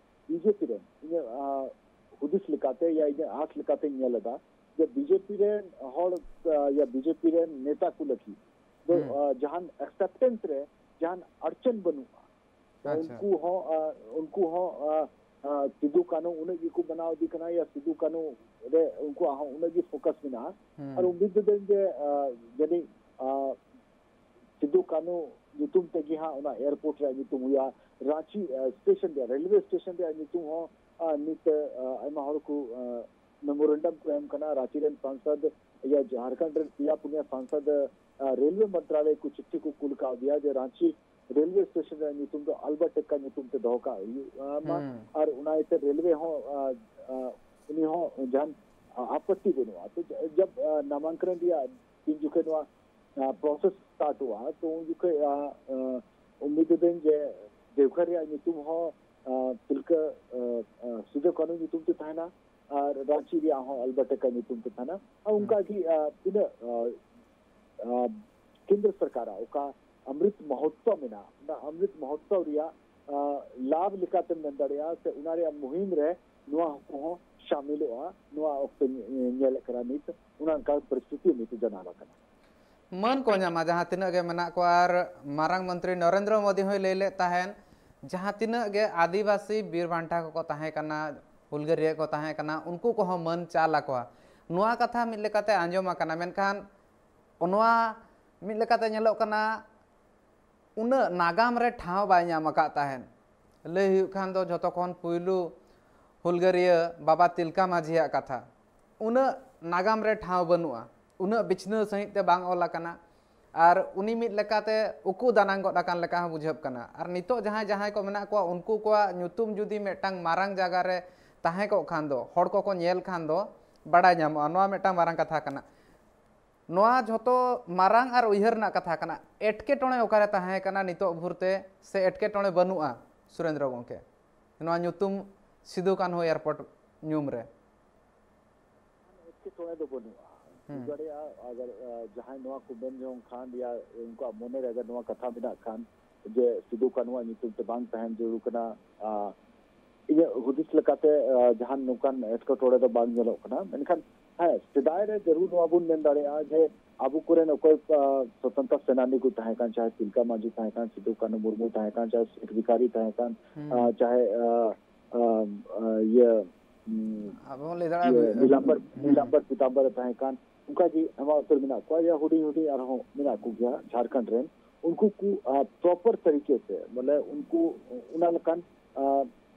ᱵᱤᱡᱮᱯᱤ ᱨᱮᱱ, ᱤᱧᱟᱹᱜ, ᱟ, ᱦᱩᱫᱤᱥ ᱞᱮᱠᱟᱛᱮ ᱭᱟ ᱤᱧᱟᱹᱜ ᱟᱸᱥ ᱞᱮᱠᱟᱛᱮᱧ ᱧᱮᱞ ᱮᱫᱟ ᱡᱮ ᱵᱤᱡᱮᱯᱤ ᱨᱮᱱ ᱦᱚᱲ, ᱟ, ᱭᱟ ᱵᱤᱡᱮᱯᱤ ᱨᱮᱱ ᱱᱮᱛᱟ ᱠᱚ ᱞᱟᱹᱜᱤᱫ ᱫᱚ, ᱦᱩᱸ᱾ ᱟ, ᱡᱟᱦᱟᱱ ᱟᱠᱥᱮᱯᱴᱮᱱᱥ ᱨᱮ ᱡᱟᱦᱟᱱ ᱟᱲᱪᱟᱱ ᱵᱟᱹᱱᱩᱜᱼᱟ᱾ ᱟᱪᱪᱷᱟ᱾ ᱩᱱᱠᱩ ᱦᱚᱸ, ᱟ, ᱩᱱᱠᱩ ᱦᱚᱸ, ᱟ, ᱟ, ᱥᱤᱫᱩ ᱠᱟᱹᱱᱩ ᱩᱱᱟᱹᱜ ᱜᱮᱠᱚ ᱢᱟᱱᱟᱣ ᱤᱫᱤ ᱠᱟᱱᱟ, ᱭᱟ ᱥᱤᱫᱩ ᱠᱟᱹᱱᱩ ᱨᱮ ᱩᱱᱠᱩᱣᱟᱜ ᱦᱚᱸ ᱩᱱᱟᱹᱜ ᱜᱮ ᱯᱷᱳᱠᱟᱥ ᱢᱮᱱᱟᱜᱼᱟ᱾ ᱦᱩᱸ᱾ ᱟᱨ ᱩᱱᱫᱤᱱ ᱛᱮᱫᱚᱧ ᱡᱮ, ᱟ, ᱡᱟᱹᱱᱤᱡ, ᱟ, ᱥᱤᱫᱩ ᱠᱟᱹᱱᱩ ᱧᱩᱛᱩᱢ ᱛᱮᱜᱮ ᱦᱟᱸᱜ ᱚᱱᱟ ᱮᱭᱟᱨᱯᱳᱨᱴ ᱨᱮᱭᱟᱜ ᱧᱩᱛᱩᱢ ᱦᱩᱭᱩᱜᱼᱟ᱾ ᱨᱟᱸᱪᱤ, ᱟ, ᱥᱴᱮᱥᱚᱱ ᱨᱮᱭᱟᱜ, ᱨᱮᱞᱣᱮ ᱥᱴᱮᱥᱚᱱ ᱨᱮᱭᱟᱜ ᱧᱩᱛᱩᱢ ᱦᱚᱸ, ᱟ, ᱱᱤᱛ, ᱟ, ᱟᱭᱢᱟ ᱦᱚᱲ ᱠᱚ, ᱟ, ᱢᱮᱢᱳᱨᱮᱱᱰᱟᱢ ᱠᱚ ᱮᱢ ᱠᱟᱱᱟ᱾ ᱨᱟᱸᱪᱤ ᱨᱮᱱ ᱥᱟᱝᱥᱚᱫ, ᱤᱭᱟᱹ, ᱡᱷᱟᱲᱠᱷᱚᱸᱰ ᱨᱮᱱ ᱯᱮᱭᱟ ᱯᱩᱱᱭᱟ ᱥᱟᱝᱥᱚᱫ, ᱟ, ᱨᱮᱞᱣᱮ ᱢᱚᱱᱛᱨᱟᱞᱚᱭ ᱠᱚ ᱪᱤᱴᱷᱤ ᱠᱚ ᱠᱩᱞ ᱠᱟᱣᱫᱮᱭᱟ ᱡᱮ ᱨᱟᱸᱪᱤ ᱨᱮᱞᱣᱮ ᱥᱴᱮᱥᱚᱱ ᱨᱮᱭᱟᱜ ᱧᱩᱛᱩᱢ ᱫᱚ ᱟᱞᱵᱟᱨᱴ ᱮᱠᱠᱟ ᱧᱩᱛᱩᱢ ᱛᱮ ᱫᱚᱦᱚ ᱠᱟᱜ ᱦᱩᱭᱩᱜ, ᱟ, ᱢᱟ᱾ ᱦᱩᱸ᱾ ᱟᱨ ᱚᱱᱟ ᱤᱭᱟᱹᱛᱮ ᱨᱮᱞᱣᱮ ᱦᱚᱸ, ᱟ, ᱟ, ᱩᱱᱤ ᱦᱚᱸ ᱡᱟᱦᱟᱱ, ᱟ, ᱟᱯᱚᱛᱛᱤ ᱵᱟᱹᱱᱩᱜᱼᱟ᱾ ᱛᱚ ᱡᱟ-, ᱡᱟᱵ, ᱟ, ᱱᱟᱢᱟᱝᱠᱚᱨᱚᱱ ᱨᱮᱭᱟᱜ ᱛᱤᱱ ᱡᱚᱠᱷᱮᱡ ᱱᱚᱣᱟ, ᱟ, ᱯᱨᱚᱥᱮᱥ ᱥᱴᱟᱨᱴᱚᱜᱼᱟ, ᱛᱚ ᱩᱱ ᱡᱚᱠᱷᱮᱡ, ᱟ, ᱟ, ᱩᱢᱤᱫ ᱮᱫᱟᱹᱧ ᱡᱮ ᱫᱮᱣᱜᱷᱚᱨ ᱨᱮᱭᱟᱜ ᱧᱩᱛᱩᱢ ᱦᱚᱸ, ᱟ, ᱛᱤᱞᱠᱟᱹ, ᱟ, ᱟ, ᱥᱤᱫᱩ ᱠᱟᱹᱱᱦᱩ ᱧᱩᱛᱩᱢ ᱛᱮ ᱛᱟᱦᱮᱱᱟ, ᱟᱨ ᱨᱟᱸᱪᱤ ᱨᱮᱭᱟᱜ ᱦᱚᱸ ᱟᱞᱵᱟᱨᱴ ᱮᱠᱠᱟ ᱧᱩᱛᱩᱢ ᱛᱮ ᱛᱟᱦᱮᱱᱟ᱾ ᱟᱨ ᱦᱩᱸ᱾ ᱚᱱᱠᱟ ᱜᱮ, ᱟ, ᱛᱤᱱᱟᱹᱜ, ᱟ, ᱟ, ᱠᱮᱱᱫᱨᱚ ᱥᱚᱨᱠᱟᱨᱟᱜ ᱚᱠᱟ ᱚᱢᱨᱤᱛ ᱢᱚᱦᱳᱛᱥᱚᱵ ᱢᱮᱱᱟᱜᱼᱟ, ᱚᱱᱟ ᱚᱢᱨᱤᱛ ᱢᱚᱦᱳᱛᱥᱚᱵ ᱨᱮᱭᱟᱜ, ᱟ, ᱞᱟᱵᱷ ᱞᱮᱠᱟᱛᱮᱢ ᱢᱮᱱ ᱫᱟᱲᱮᱭᱟᱜᱼᱟ, ᱥᱮ ᱚᱱᱟ ᱨᱮᱭᱟᱜ ᱢᱩᱦᱤᱢ ᱨᱮ ᱱᱚᱣᱟ ᱠᱚᱦᱚᱸ ᱥᱟᱢᱤᱞᱚᱜᱼᱟ᱾ ᱱᱚᱣᱟ ᱚᱠᱛᱮ ᱧᱮ-, ᱧᱮᱞᱮᱫ ᱠᱟᱱᱟ ᱱᱤᱛ, ᱚᱱᱟ ᱚᱱᱠᱟ ᱯᱚᱨᱤᱥᱛᱷᱤᱛᱤ ᱱᱤᱛ ᱡᱟᱱᱟᱢ ᱟᱠᱟᱱᱟ᱾ ᱢᱟᱹᱱ ᱠᱚ ᱧᱟᱢᱟ ᱡᱟᱦᱟᱸ ᱛᱤᱱᱟᱹᱜ ᱜᱮ ᱢᱮᱱᱟᱜ ᱠᱚᱣᱟ᱾ ᱟᱨ ᱢᱟᱨᱟᱝ ᱢᱚᱱᱛᱨᱤ ᱱᱚᱨᱮᱱᱫᱨᱚ ᱢᱳᱫᱤ ᱦᱚᱸᱭ ᱞᱟᱹᱭ ᱞᱮᱫ ᱛᱟᱦᱮᱸᱱ, ᱡᱟᱦᱟᱸ ᱛᱤᱱᱟᱹᱜ ᱜᱮ ᱟᱹᱫᱤᱵᱟᱹᱥᱤ ᱵᱤᱨ ᱵᱟᱱᱴᱟ ᱠᱚᱠᱚ ᱛᱟᱦᱮᱸ ᱠᱟᱱᱟ, ᱦᱩᱞᱜᱟᱹᱨᱤᱭᱟᱹ ᱠᱚ ᱛᱟᱦᱮᱸ ᱠᱟᱱᱟ, ᱩᱱᱠᱩ ᱠᱚᱦᱚᱸ ᱢᱟᱹᱱ ᱪᱟᱞ ᱟᱠᱚᱣᱟ, ᱱᱚᱣᱟ ᱠᱟᱛᱷᱟ ᱢᱤᱫ ᱞᱮᱠᱟᱛᱮ ᱟᱸᱡᱚᱢ ᱟᱠᱟᱱᱟ᱾ ᱢᱮᱱᱠᱷᱟᱱ ᱱᱚᱣᱟ ᱢᱤᱫ ᱞᱮᱠᱟᱛᱮ ᱧᱮᱞᱚᱜ ᱠᱟᱱᱟ, ᱩᱱᱟᱹᱜ ᱱᱟᱜᱟᱢ ᱨᱮ ᱴᱷᱟᱶ ᱵᱟᱭ ᱧᱟᱢ ᱟᱠᱟᱫ ᱛᱟᱦᱮᱸᱱ᱾ ᱞᱟᱹᱭ ᱦᱩᱭᱩᱜ ᱠᱷᱟᱱ ᱫᱚ ᱡᱷᱚᱛᱚ ᱠᱷᱚᱱ ᱯᱩᱭᱞᱩ ᱦᱩᱞᱜᱟᱹᱨᱤᱭᱟᱹ ᱵᱟᱵᱟ ᱛᱤᱞᱠᱟ ᱢᱟᱹᱡᱷᱤᱭᱟᱜ ᱠᱟᱛᱷᱟ, ᱩᱱᱟᱹᱜ ᱱᱟᱜᱟᱢ ᱨᱮ ᱴᱷᱟᱶ ᱵᱟᱹᱱᱩᱜᱼᱟ, ᱩᱱᱟᱹᱜ ᱵᱤᱪᱷᱱᱟᱹᱣ ᱥᱟᱺᱦᱤᱡ ᱛᱮ ᱵᱟᱝ ᱚᱞ ᱟᱠᱟᱱᱟ᱾ ᱟᱨ ᱩᱱᱤ ᱢᱤᱫ ᱞᱮᱠᱟᱛᱮ ᱩᱠᱩ ᱫᱟᱱᱟᱝ ᱜᱚᱫ ᱟᱠᱟᱱ ᱞᱮᱠᱟ ᱦᱚᱸ ᱵᱩᱡᱷᱟᱹᱜ ᱠᱟᱱᱟ᱾ ᱟᱨ ᱱᱤᱛᱚᱜ ᱡᱟᱦᱟᱸᱭ ᱡᱟᱦᱟᱸᱭ ᱠᱚ ᱢᱮᱱᱟᱜ ᱠᱚᱣᱟ, ᱩᱱᱠᱩ ᱠᱚᱣᱟᱜ ᱧᱩᱛᱩᱢ ᱡᱩᱫᱤ ᱢᱤᱫᱴᱟᱝ ᱢᱟᱨᱟᱝ ᱡᱟᱭᱜᱟ ᱨᱮ ᱛᱟᱦᱮᱸ ᱠᱚᱜ ᱠᱷᱟᱱ ᱫᱚ, ᱦᱚᱲ ᱠᱚᱠᱚ ᱧᱮᱞ ᱠᱷᱟᱱ ᱫᱚ ᱵᱟᱲᱟᱭ ᱧᱟᱢᱚᱜᱼᱟ᱾ ᱱᱚᱣᱟ ᱢᱤᱫᱴᱟᱝ ᱢᱟᱨᱟᱝ ᱠᱟᱛᱷᱟ ᱠᱟᱱᱟ᱾ ᱱᱚᱣᱟ ᱡᱷᱚᱛᱚ ᱢᱟᱨᱟᱝ ᱟᱨ ᱩᱭᱦᱟᱹᱨ ᱨᱮᱱᱟᱜ ᱠᱟᱛᱷᱟ ᱠᱟᱱᱟ᱾ ᱮᱴᱠᱮᱴᱚᱬᱮ ᱚᱠᱟᱨᱮ ᱛᱟᱦᱮᱸ ᱠᱟᱱᱟ ᱱᱤᱛᱚᱜ ᱵᱷᱳᱨ ᱛᱮ, ᱥᱮ ᱮᱴᱠᱮᱴᱚᱬᱮ ᱵᱟᱹᱱᱩᱜᱼᱟ ᱥᱩᱨᱮᱱᱫᱨᱚ ᱜᱚᱢᱠᱮ, ᱱᱚᱣᱟ ᱧᱩᱛᱩᱢ ᱥᱤᱫᱩ ᱠᱟᱹᱱᱦᱩ ᱮᱭᱟᱨᱯᱳᱨᱴ ᱧᱩᱢ ᱨᱮ? ᱮᱴᱠᱮᱴᱚᱬᱮ ᱫᱚ ᱵᱟᱹᱱᱩᱜᱼᱟ᱾ ᱦᱩᱸ᱾ ᱦᱩᱭ ᱫᱟᱲᱮᱭᱟᱜᱼᱟ, ᱟᱜᱟᱨ, ᱟ, ᱡᱟᱦᱟᱸᱭ ᱱᱚᱣᱟ ᱠᱚ ᱢᱮᱱ ᱡᱚᱝ ᱠᱷᱟᱱ, ᱭᱟ ᱩᱱᱠᱩᱣᱟᱜ ᱢᱚᱱᱮ ᱨᱮ ᱟᱜᱟᱨ ᱱᱚᱣᱟ ᱠᱟᱛᱷᱟ ᱢᱮᱱᱟᱜ ᱠᱷᱟᱱ ᱡᱮ ᱥᱤᱫᱩ ᱠᱟᱹᱱᱦᱩᱣᱟᱜ ᱧᱩᱛᱩᱢ ᱛᱮ ᱵᱟᱝ ᱛᱟᱦᱮᱱ ᱡᱟᱹᱨᱩᱲ ᱠᱟᱱᱟ, ᱟ, ᱤᱧᱟᱹᱜ ᱦᱩᱫᱤᱥ ᱞᱮᱠᱟᱛᱮ, ᱟ, ᱡᱟᱦᱟᱱ ᱱᱚᱝᱠᱟᱱ ᱮᱴᱠᱮᱴᱚᱬᱮ ᱫᱚ ᱵᱟᱝ ᱧᱮᱞᱚᱜ ᱠᱟᱱᱟ᱾ ᱢᱮᱱᱠᱷᱟᱱ ᱦᱮᱸ, ᱥᱮᱫᱟᱭ ᱨᱮ ᱡᱟᱹᱨᱩᱲ ᱱᱚᱣᱟ ᱵᱚᱱ ᱢᱮᱱ ᱫᱟᱲᱮᱭᱟᱜᱼᱟ ᱡᱮ ᱟᱵᱚ ᱠᱚᱨᱮᱱ ᱚᱠᱚᱭ, ᱟ, ᱥᱚᱛᱚᱱᱛᱨᱚ ᱥᱮᱱᱟᱱᱤ ᱠᱚ ᱛᱟᱦᱮᱸ ᱠᱟᱱ, ᱪᱟᱦᱮ ᱛᱤᱞᱠᱟ ᱢᱟᱹᱡᱷᱤ ᱛᱟᱦᱮᱸ ᱠᱟᱱ, ᱥᱤᱫᱩ ᱠᱟᱹᱱᱦᱩ ᱢᱩᱨᱢᱩ ᱛᱟᱦᱮᱸ ᱠᱟᱱ, ᱪᱟᱦᱮ ᱥᱮᱴ ᱵᱷᱤᱠᱟᱨᱤ ᱛᱟᱦᱮᱸ ᱠᱟᱱ, ᱦᱩᱸ᱾ ᱟ, ᱪᱟᱦᱮ, ᱟ, ᱟ, ᱟ, ᱤᱭᱟᱹ, ᱩᱢ, ᱟᱵᱚ ᱵᱚᱱ ᱞᱟᱹᱭ ᱫᱟᱲᱮᱭᱟᱜᱼᱟ, ᱤᱭᱟᱹ, ᱦᱩᱸ᱾ ᱱᱤᱞᱟᱢᱵᱟᱨ, ᱦᱩᱸ᱾ ᱱᱤᱞᱟᱢᱵᱟᱨ ᱯᱤᱛᱟᱢᱵᱚᱨ ᱮ ᱛᱟᱦᱮᱸ ᱠᱟᱱ, ᱚᱱᱠᱟ ᱜᱮ ᱟᱭᱢᱟ ᱩᱛᱟᱹᱨ ᱢᱮᱱᱟᱜ ᱠᱚᱣᱟ, ᱭᱟ ᱦᱩᱰᱤᱧ ᱦᱩᱰᱤᱧ ᱟᱨᱦᱚᱸ ᱢᱮᱱᱟᱜ ᱠᱚᱜᱮᱭᱟ ᱡᱷᱟᱲᱠᱷᱚᱸᱰ ᱨᱮᱱ᱾ ᱩᱱᱠᱩ ᱠᱚ, ᱟ, ᱯᱨᱚᱯᱟᱨ ᱛᱟᱹᱨᱤᱠᱮ ᱛᱮ, ᱵᱚᱞᱮ ᱩᱱᱠᱩ ᱚᱱᱟ ᱞᱮᱠᱟᱱ, ᱟ,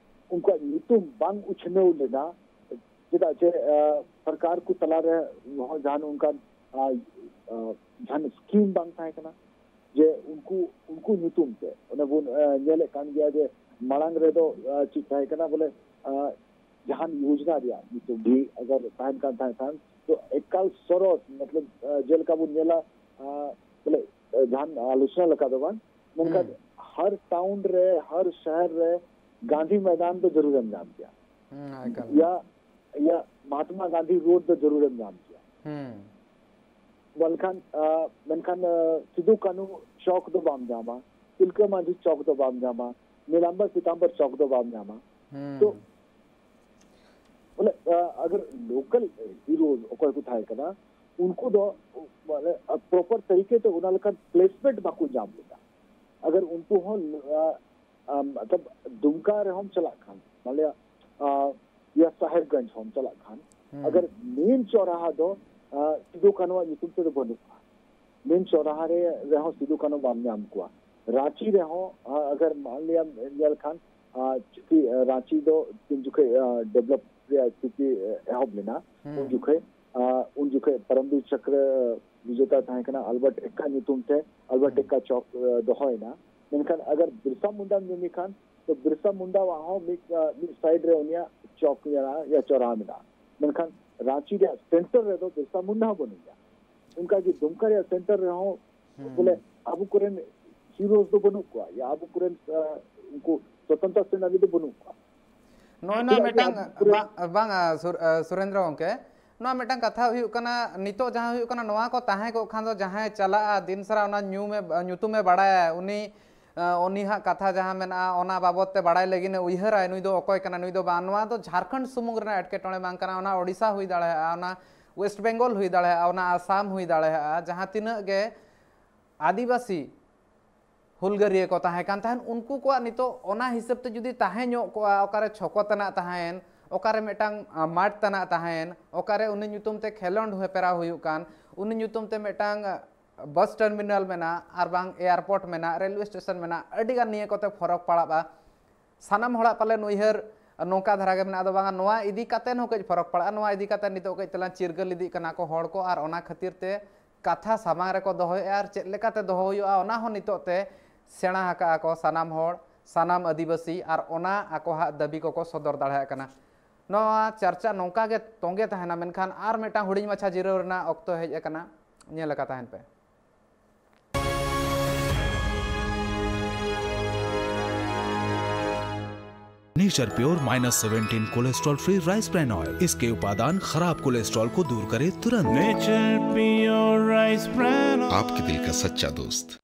ᱩᱱᱠᱩᱣᱟᱜ ᱧᱩᱛᱩᱢ ᱵᱟᱝ ᱩᱪᱷᱱᱟᱹᱣ ᱞᱮᱱᱟ, ᱪᱮᱫᱟᱜ ᱡᱮ, ᱟ, ᱥᱚᱨᱠᱟᱨ ᱠᱚ ᱛᱟᱞᱟᱨᱮ ᱦᱚᱸ ᱡᱟᱦᱟᱱ ᱚᱱᱠᱟᱱ, ᱟ, ᱟ, ᱡᱟᱦᱟᱱ ᱥᱠᱤᱢ ᱵᱟᱝ ᱛᱟᱦᱮᱸ ᱠᱟᱱᱟ᱾ ᱡᱮ ᱩᱱᱠᱩ ᱩᱱᱠᱩ ᱧᱩᱛᱩᱢ ᱛᱮ ᱚᱱᱮ ᱵᱚᱱ ᱧᱮᱞᱮᱫ ᱠᱟᱱ ᱜᱮᱭᱟ ᱡᱮ ᱢᱟᱲᱟᱝ ᱨᱮᱫᱚ ᱪᱮᱫ ᱛᱟᱦᱮᱸ ᱠᱟᱱᱟ ᱵᱚᱞᱮ ᱡᱟᱦᱟᱱ ᱭᱳᱡᱽᱱᱟ ᱨᱮᱭᱟᱜ ᱧᱩᱛᱩᱢ ᱜᱮ ᱟᱜᱟᱨ ᱛᱟᱦᱮᱱ ᱠᱟᱱ ᱛᱟᱦᱮᱸ ᱠᱷᱟᱱ ᱛᱚ ᱮᱠᱟᱞ ᱥᱚᱨᱚᱥ ᱢᱚᱛᱞᱚᱵ ᱡᱮᱞᱮᱠᱟ ᱵᱚᱱ ᱧᱮᱞᱟ ᱵᱚᱞᱮ ᱡᱟᱦᱟᱱ ᱟᱞᱳᱪᱚᱱᱟ ᱞᱮᱠᱟ ᱫᱚ ᱵᱟᱝ ᱢᱮᱱᱠᱷᱟᱱ ᱦᱟᱨ ᱴᱟᱣᱩᱱ ᱨᱮ ᱦᱟᱨ ᱥᱚᱦᱚᱨ ᱨᱮ ᱜᱟᱱᱫᱷᱤ ᱢᱚᱭᱫᱟᱱ ᱫᱚ ᱡᱟᱹᱨᱩᱲᱮᱢ ᱧᱟᱢ ᱠᱮᱭᱟ᱾ ᱦᱩᱸ, ᱮᱠᱟᱞ᱾ ᱭᱟ ᱭᱟ ᱢᱟᱦᱟᱛᱢᱟ ᱜᱟᱱᱫᱷᱤ ᱨᱳᱰ ᱫᱚ ᱡᱟᱹᱨᱩᱲᱮᱢ ᱧᱟᱢ ᱠᱮᱭᱟ᱾ ᱦᱩᱸ᱾ ᱢᱮᱱᱠᱷᱟᱱ ᱢᱮᱱᱠᱷᱟᱱ ᱥᱤᱫᱩ ᱠᱟᱹᱱᱦᱩ ᱪᱚᱠ ᱫᱚ ᱵᱟᱢ ᱧᱟᱢᱟ, ᱛᱤᱞᱠᱟᱹ ᱢᱟᱹᱡᱷᱤ ᱪᱚᱠ ᱫᱚ ᱵᱟᱢ ᱧᱟᱢᱟ, ᱱᱤᱞᱟᱢᱵᱟ ᱯᱤᱛᱟᱢᱵᱚᱨ ᱪᱚᱠ ᱫᱚ ᱵᱟᱢ ᱧᱟᱢᱟ᱾ ᱦᱩᱸ᱾ ᱛᱚ ᱵᱚᱞᱮ ᱟᱜᱟᱨ ᱞᱳᱠᱟᱞ ᱦᱤᱨᱳ ᱚᱠᱚᱭ ᱠᱚ ᱛᱟᱦᱮᱸ ᱠᱟᱱᱟ ᱩᱱᱠᱩ ᱫᱚ ᱢᱟᱱᱮ ᱯᱨᱚᱯᱟᱨ ᱛᱟᱹᱨᱤᱠᱟ ᱛᱮ ᱚᱱᱟ ᱞᱮᱠᱟᱱ ᱯᱞᱮᱥᱢᱮᱱᱴ ᱵᱟᱠᱚ ᱧᱟᱢ ᱞᱮᱫᱟ᱾ ᱟᱜᱟᱨ ᱩᱱᱠᱩ ᱦᱚᱸ ᱢᱚᱛᱞᱚᱵ ᱫᱩᱢᱠᱟ ᱨᱮᱦᱚᱸᱢ ᱪᱟᱞᱟᱜ ᱠᱷᱟᱱ ᱢᱟᱱᱞᱤᱭᱟ ᱭᱟ ᱥᱟᱦᱮᱵᱽᱜᱚᱸᱡᱽ ᱦᱚᱸᱢ ᱪᱟᱞᱟᱜ ᱠᱷᱟᱱ ᱦᱩᱸ᱾ ᱟᱜᱟᱨ ᱢᱮᱱ ᱪᱚᱨᱟᱦᱟ ᱫᱚ ᱥᱤᱫᱩ ᱠᱟᱹᱱᱦᱩᱣᱟᱜ ᱧᱩᱛᱩᱢ ᱛᱮᱫᱚ ᱵᱟᱹᱱᱩᱜᱼᱟ᱾ ᱢᱮᱱ ᱪᱚᱨᱟᱦᱟ ᱨᱮ ᱨᱮᱦᱚᱸ ᱥᱤᱫᱩ ᱠᱟᱹᱱᱦᱩ ᱵᱟᱢ ᱧᱟᱢ ᱠᱚᱣᱟ᱾ ᱨᱟᱸᱪᱤ ᱨᱮᱦᱚᱸ ᱟᱜᱟᱨ ᱢᱟᱱᱞᱤᱭᱟ ᱧᱮᱞ ᱠᱷᱟᱱ ᱪᱩᱸᱠᱤ ᱨᱟᱸᱪᱤ ᱫᱚ ᱛᱤᱱ ᱡᱚᱠᱷᱮᱡ ᱰᱮᱵᱷᱞᱚᱯ ᱨᱮᱭᱟᱜ ᱥᱛᱷᱤᱛᱤ ᱮᱦᱚᱵ ᱞᱮᱱᱟ ᱦᱩᱸ᱾ ᱩᱱ ᱡᱚᱠᱷᱮᱡ ᱩᱱ ᱡᱚᱠᱷᱮᱡ ᱯᱚᱨᱚᱢᱵᱤᱨ ᱪᱚᱠᱨᱚ ᱵᱤᱡᱮᱛᱟ ᱛᱟᱦᱮᱸ ᱠᱟᱱᱟ ᱟᱞᱵᱟᱨᱴ ᱮᱠᱠᱟ ᱧᱩᱛᱩᱢ ᱛᱮ ᱟᱞᱵᱟᱨᱴ ᱦᱩᱸ᱾ ᱮᱠᱠᱟ ᱪᱚᱠ ᱫᱚᱦᱚᱭᱮᱱᱟ᱾ ᱢᱮᱱᱠᱷᱟᱱ ᱟᱜᱟᱨ ᱵᱤᱨᱥᱟ ᱢᱩᱱᱰᱟᱢ ᱧᱩᱢᱮ ᱠᱷᱟᱱ ᱛᱚ ᱵᱤᱨᱥᱟ ᱢᱩᱱᱰᱟᱣᱟᱜ ᱦᱚᱸ ᱢᱤᱫ ᱢᱤᱫ ᱥᱟᱭᱤᱰ ᱨᱮ ᱩᱱᱤᱭᱟᱜ ᱪᱚᱠ ᱢᱮᱱᱟᱜᱼᱟ ᱭᱟ ᱪᱚᱨᱟᱦᱟ ᱢᱮᱱᱟᱜᱼᱟ᱾ ᱢᱮᱱᱠᱷᱟᱱ ᱨᱟᱸᱪᱤ ᱨᱮᱭᱟᱜ ᱥᱮᱱᱴᱟᱨ ᱨᱮᱫᱚ ᱵᱤᱨᱥᱟ ᱢᱩᱱᱰᱟ ᱦᱚᱸ ᱵᱟᱹᱱᱩᱜ ᱮᱭᱟ᱾ ᱚᱱᱠᱟᱜᱮ ᱫᱩᱢᱠᱟ ᱨᱮᱭᱟᱜ ᱥᱮᱱᱴᱟᱨ ᱨᱮᱦᱚᱸ ᱦᱩᱸ᱾ ᱵᱚᱞᱮ ᱟᱵᱚ ᱠᱚᱨᱮᱱ ᱦᱤᱨᱳᱥ ᱫᱚ ᱵᱟᱹᱱᱩᱜ ᱠᱚᱣᱟ ᱭᱟ ᱟᱵᱚ ᱠᱚᱨᱮᱱ ᱩᱱᱠᱩ ᱥᱚᱛᱚᱱᱛᱨᱚ ᱥᱮᱱᱟᱱᱤ ᱫᱚ ᱵᱟᱹᱱᱩᱜ ᱠᱚᱣᱟ᱾ ᱱᱚᱜᱼᱚᱭ ᱱᱚᱣᱟ ᱪᱮᱫᱟᱜ ᱡᱮ ᱢᱤᱫᱴᱟᱝ ᱟᱵᱚ ᱠᱚᱨᱮᱱ ᱵᱟᱝ ᱵᱟᱝᱟ ᱥᱩᱨ- ᱥᱩᱨᱮᱱᱫᱨᱚ ᱜᱚᱢᱠᱮ, ᱱᱚᱣᱟ ᱢᱤᱫᱴᱟᱝ ᱠᱟᱛᱷᱟ ᱦᱩᱭᱩᱜ ᱠᱟᱱᱟ, ᱱᱤᱛᱚᱜ ᱡᱟᱦᱟᱸ ᱦᱩᱭᱩᱜ ᱠᱟᱱᱟ, ᱱᱚᱣᱟ ᱠᱚ ᱛᱟᱦᱮᱸ ᱠᱚᱜ ᱠᱷᱟᱱ ᱫᱚ ᱡᱟᱦᱟᱸᱭ ᱪᱟᱞᱟᱜᱼᱟ, ᱫᱤᱱ ᱥᱟᱨᱟ ᱚᱱᱟ ᱧᱩᱢᱮ, ᱧᱩᱛᱩᱢᱮ ᱵᱟᱲᱟᱭᱟ, ᱩᱱᱤ, ᱩᱱᱤ ᱦᱟᱸᱜ ᱠᱟᱛᱷᱟ ᱡᱟᱦᱟᱸ ᱢᱮᱱᱟᱜᱼᱟ, ᱚᱱᱟ ᱵᱟᱵᱚᱫ ᱛᱮ ᱵᱟᱲᱟᱭ ᱞᱟᱹᱜᱤᱫ ᱮ ᱩᱭᱦᱟᱹᱨᱟᱭ, ᱱᱩᱭ ᱫᱚ ᱚᱠᱚᱭ ᱠᱟᱱᱟ, ᱱᱩᱭ ᱫᱚ ᱵᱟᱝ᱾ ᱱᱚᱣᱟ ᱫᱚ ᱡᱷᱟᱲᱠᱷᱚᱸᱰ ᱥᱩᱢᱩᱝ ᱨᱮᱱᱟᱜ ᱮᱴᱠᱮᱴᱚᱬᱮ ᱵᱟᱝ ᱠᱟᱱᱟ, ᱚᱱᱟ ᱳᱰᱤᱥᱟ ᱦᱩᱭ ᱫᱟᱲᱮᱭᱟᱜᱼᱟ, ᱚᱱᱟ ᱳᱭᱮᱥᱴ ᱵᱮᱝᱜᱚᱞ ᱦᱩᱭ ᱫᱟᱲᱮᱭᱟᱜᱼᱟ, ᱚᱱᱟ ᱟᱥᱟᱢ ᱦᱩᱭ ᱫᱟᱲᱮᱭᱟᱜᱼᱟ, ᱡᱟᱦᱟᱸ ᱛᱤᱱᱟᱹᱜ ᱜᱮ ᱟᱹᱫᱤᱵᱟᱹᱥᱤ ᱦᱩᱞᱜᱟᱹᱨᱤᱭᱟᱹ ᱠᱚ ᱛᱟᱦᱮᱸ ᱠᱟᱱ ᱛᱟᱦᱮᱸᱱ, ᱩᱱᱠᱩ ᱠᱚᱣᱟᱜ ᱱᱤᱛᱚᱜ ᱚᱱᱟ ᱦᱤᱥᱟᱹᱵ ᱛᱮ ᱡᱩᱫᱤ ᱛᱟᱦᱮᱸ ᱧᱚᱜ ᱠᱚᱜᱼᱟ, ᱚᱠᱟᱨᱮ ᱪᱷᱚᱠᱚ ᱛᱟᱱᱟᱜ ᱛᱟᱦᱮᱸᱱ, ᱚᱠᱟᱨᱮ ᱢᱤᱫᱴᱟᱝ, ᱟ, ᱢᱟᱴᱷ ᱛᱟᱱᱟᱜ ᱛᱟᱦᱮᱸᱱ, ᱚᱠᱟᱨᱮ ᱩᱱᱤ ᱧᱩᱛᱩᱢ ᱛᱮ ᱠᱷᱮᱞᱳᱸᱰ ᱦᱮᱯᱨᱟᱣ ᱦᱩᱭᱩᱜ ᱠᱟᱱ, ᱩᱱᱤ ᱧᱩᱛᱩᱢ ᱛᱮ ᱢᱤᱫᱴᱟᱝ, ᱟ, ᱵᱟᱥ ᱴᱟᱨᱢᱤᱱᱟᱞ ᱢᱮᱱᱟᱜ, ᱟᱨ ᱵᱟᱝ ᱮᱭᱟᱨᱯᱳᱨᱴ ᱢᱮᱱᱟᱜ, ᱨᱮᱞᱣᱮ ᱥᱴᱮᱥᱚᱱ ᱢᱮᱱᱟᱜ, ᱟᱹᱰᱤ ᱜᱟᱱ ᱱᱤᱭᱟᱹ ᱠᱚᱛᱮ ᱯᱷᱚᱨᱚᱠ ᱯᱟᱲᱟᱜᱼᱟ᱾ ᱥᱟᱱᱟᱢ ᱦᱚᱲᱟᱜ ᱯᱟᱞᱮᱱ ᱩᱭᱦᱟᱹᱨ ᱱᱚᱝᱠᱟ ᱫᱷᱟᱨᱟ ᱜᱮ ᱢᱮᱱᱟᱜᱼᱟ, ᱟᱫᱚ ᱵᱟᱝᱟ, ᱱᱚᱣᱟ ᱤᱫᱤ ᱠᱟᱛᱮ ᱦᱚᱸ ᱠᱟᱹᱡ ᱯᱷᱚᱨᱚᱠ ᱯᱟᱲᱟᱜᱼᱟ᱾ ᱱᱚᱣᱟ ᱤᱫᱤ ᱠᱟᱛᱮ ᱱᱤᱛᱚᱜ ᱠᱟᱹᱡ ᱛᱟᱞᱟᱝ ᱪᱤᱨᱜᱟᱹᱞ ᱤᱫᱤᱜ ᱠᱟᱱᱟ ᱠᱚ ᱦᱚᱲ ᱠᱚ, ᱟᱨ ᱚᱱᱟ ᱠᱷᱟᱹᱛᱤᱨ ᱛᱮ ᱠᱟᱛᱷᱟ ᱥᱟᱢᱟᱝ ᱨᱮᱠᱚ ᱫᱚᱦᱚᱭᱮᱫᱼᱟ ᱟᱨ ᱪᱮᱫ ᱞᱮᱠᱟᱛᱮ ᱫᱚᱦᱚ ᱦᱩᱭᱩᱜᱼᱟ, ᱚᱱᱟ ᱦᱚᱸ ᱱᱤᱛᱚᱜ ᱛᱮ ᱥᱮᱬᱟ ᱟᱠᱟᱜᱼᱟ ᱠᱚ ᱥᱟᱱᱟᱢ ᱦᱚᱲ, ᱥᱟᱱᱟᱢ ᱟᱹᱫᱤᱵᱟᱹᱥᱤ, ᱟᱨ ᱚᱱᱟ ᱟᱠᱚᱣᱟᱜ ᱫᱟᱹᱵᱤ ᱠᱚᱠᱚ ᱥᱚᱫᱚᱨ ᱫᱟᱲᱮᱭᱟᱜ ᱠᱟᱱᱟ᱾ ᱱᱚᱣᱟ ᱪᱟᱨᱪᱟ ᱱᱚᱝᱠᱟ ᱜᱮ ᱛᱚᱸᱜᱮ ᱛᱟᱦᱮᱱᱟ, ᱢᱮᱱᱠᱷᱟᱱ ᱟᱨ ᱢᱤᱫᱴᱟᱝ ᱦᱩᱰᱤᱧ ᱢᱟᱪᱷᱟ ᱡᱤᱨᱟᱹᱣ ᱨᱮᱱᱟᱜ ᱚᱠᱛᱚ ᱦᱮᱡ ᱟᱠᱟᱱᱟ, ᱧᱮᱞ ᱟᱠᱟ ᱛᱟᱦᱮᱱ ᱯᱮ᱾ Nature pure minus seventeen cholesterol free rice bran oil. इसके उपादान खराब कोलेस्ट्रॉल को दूर करे तुरंत। Nature pure rice bran oil. आपके दिल का सच्चा दोस्त।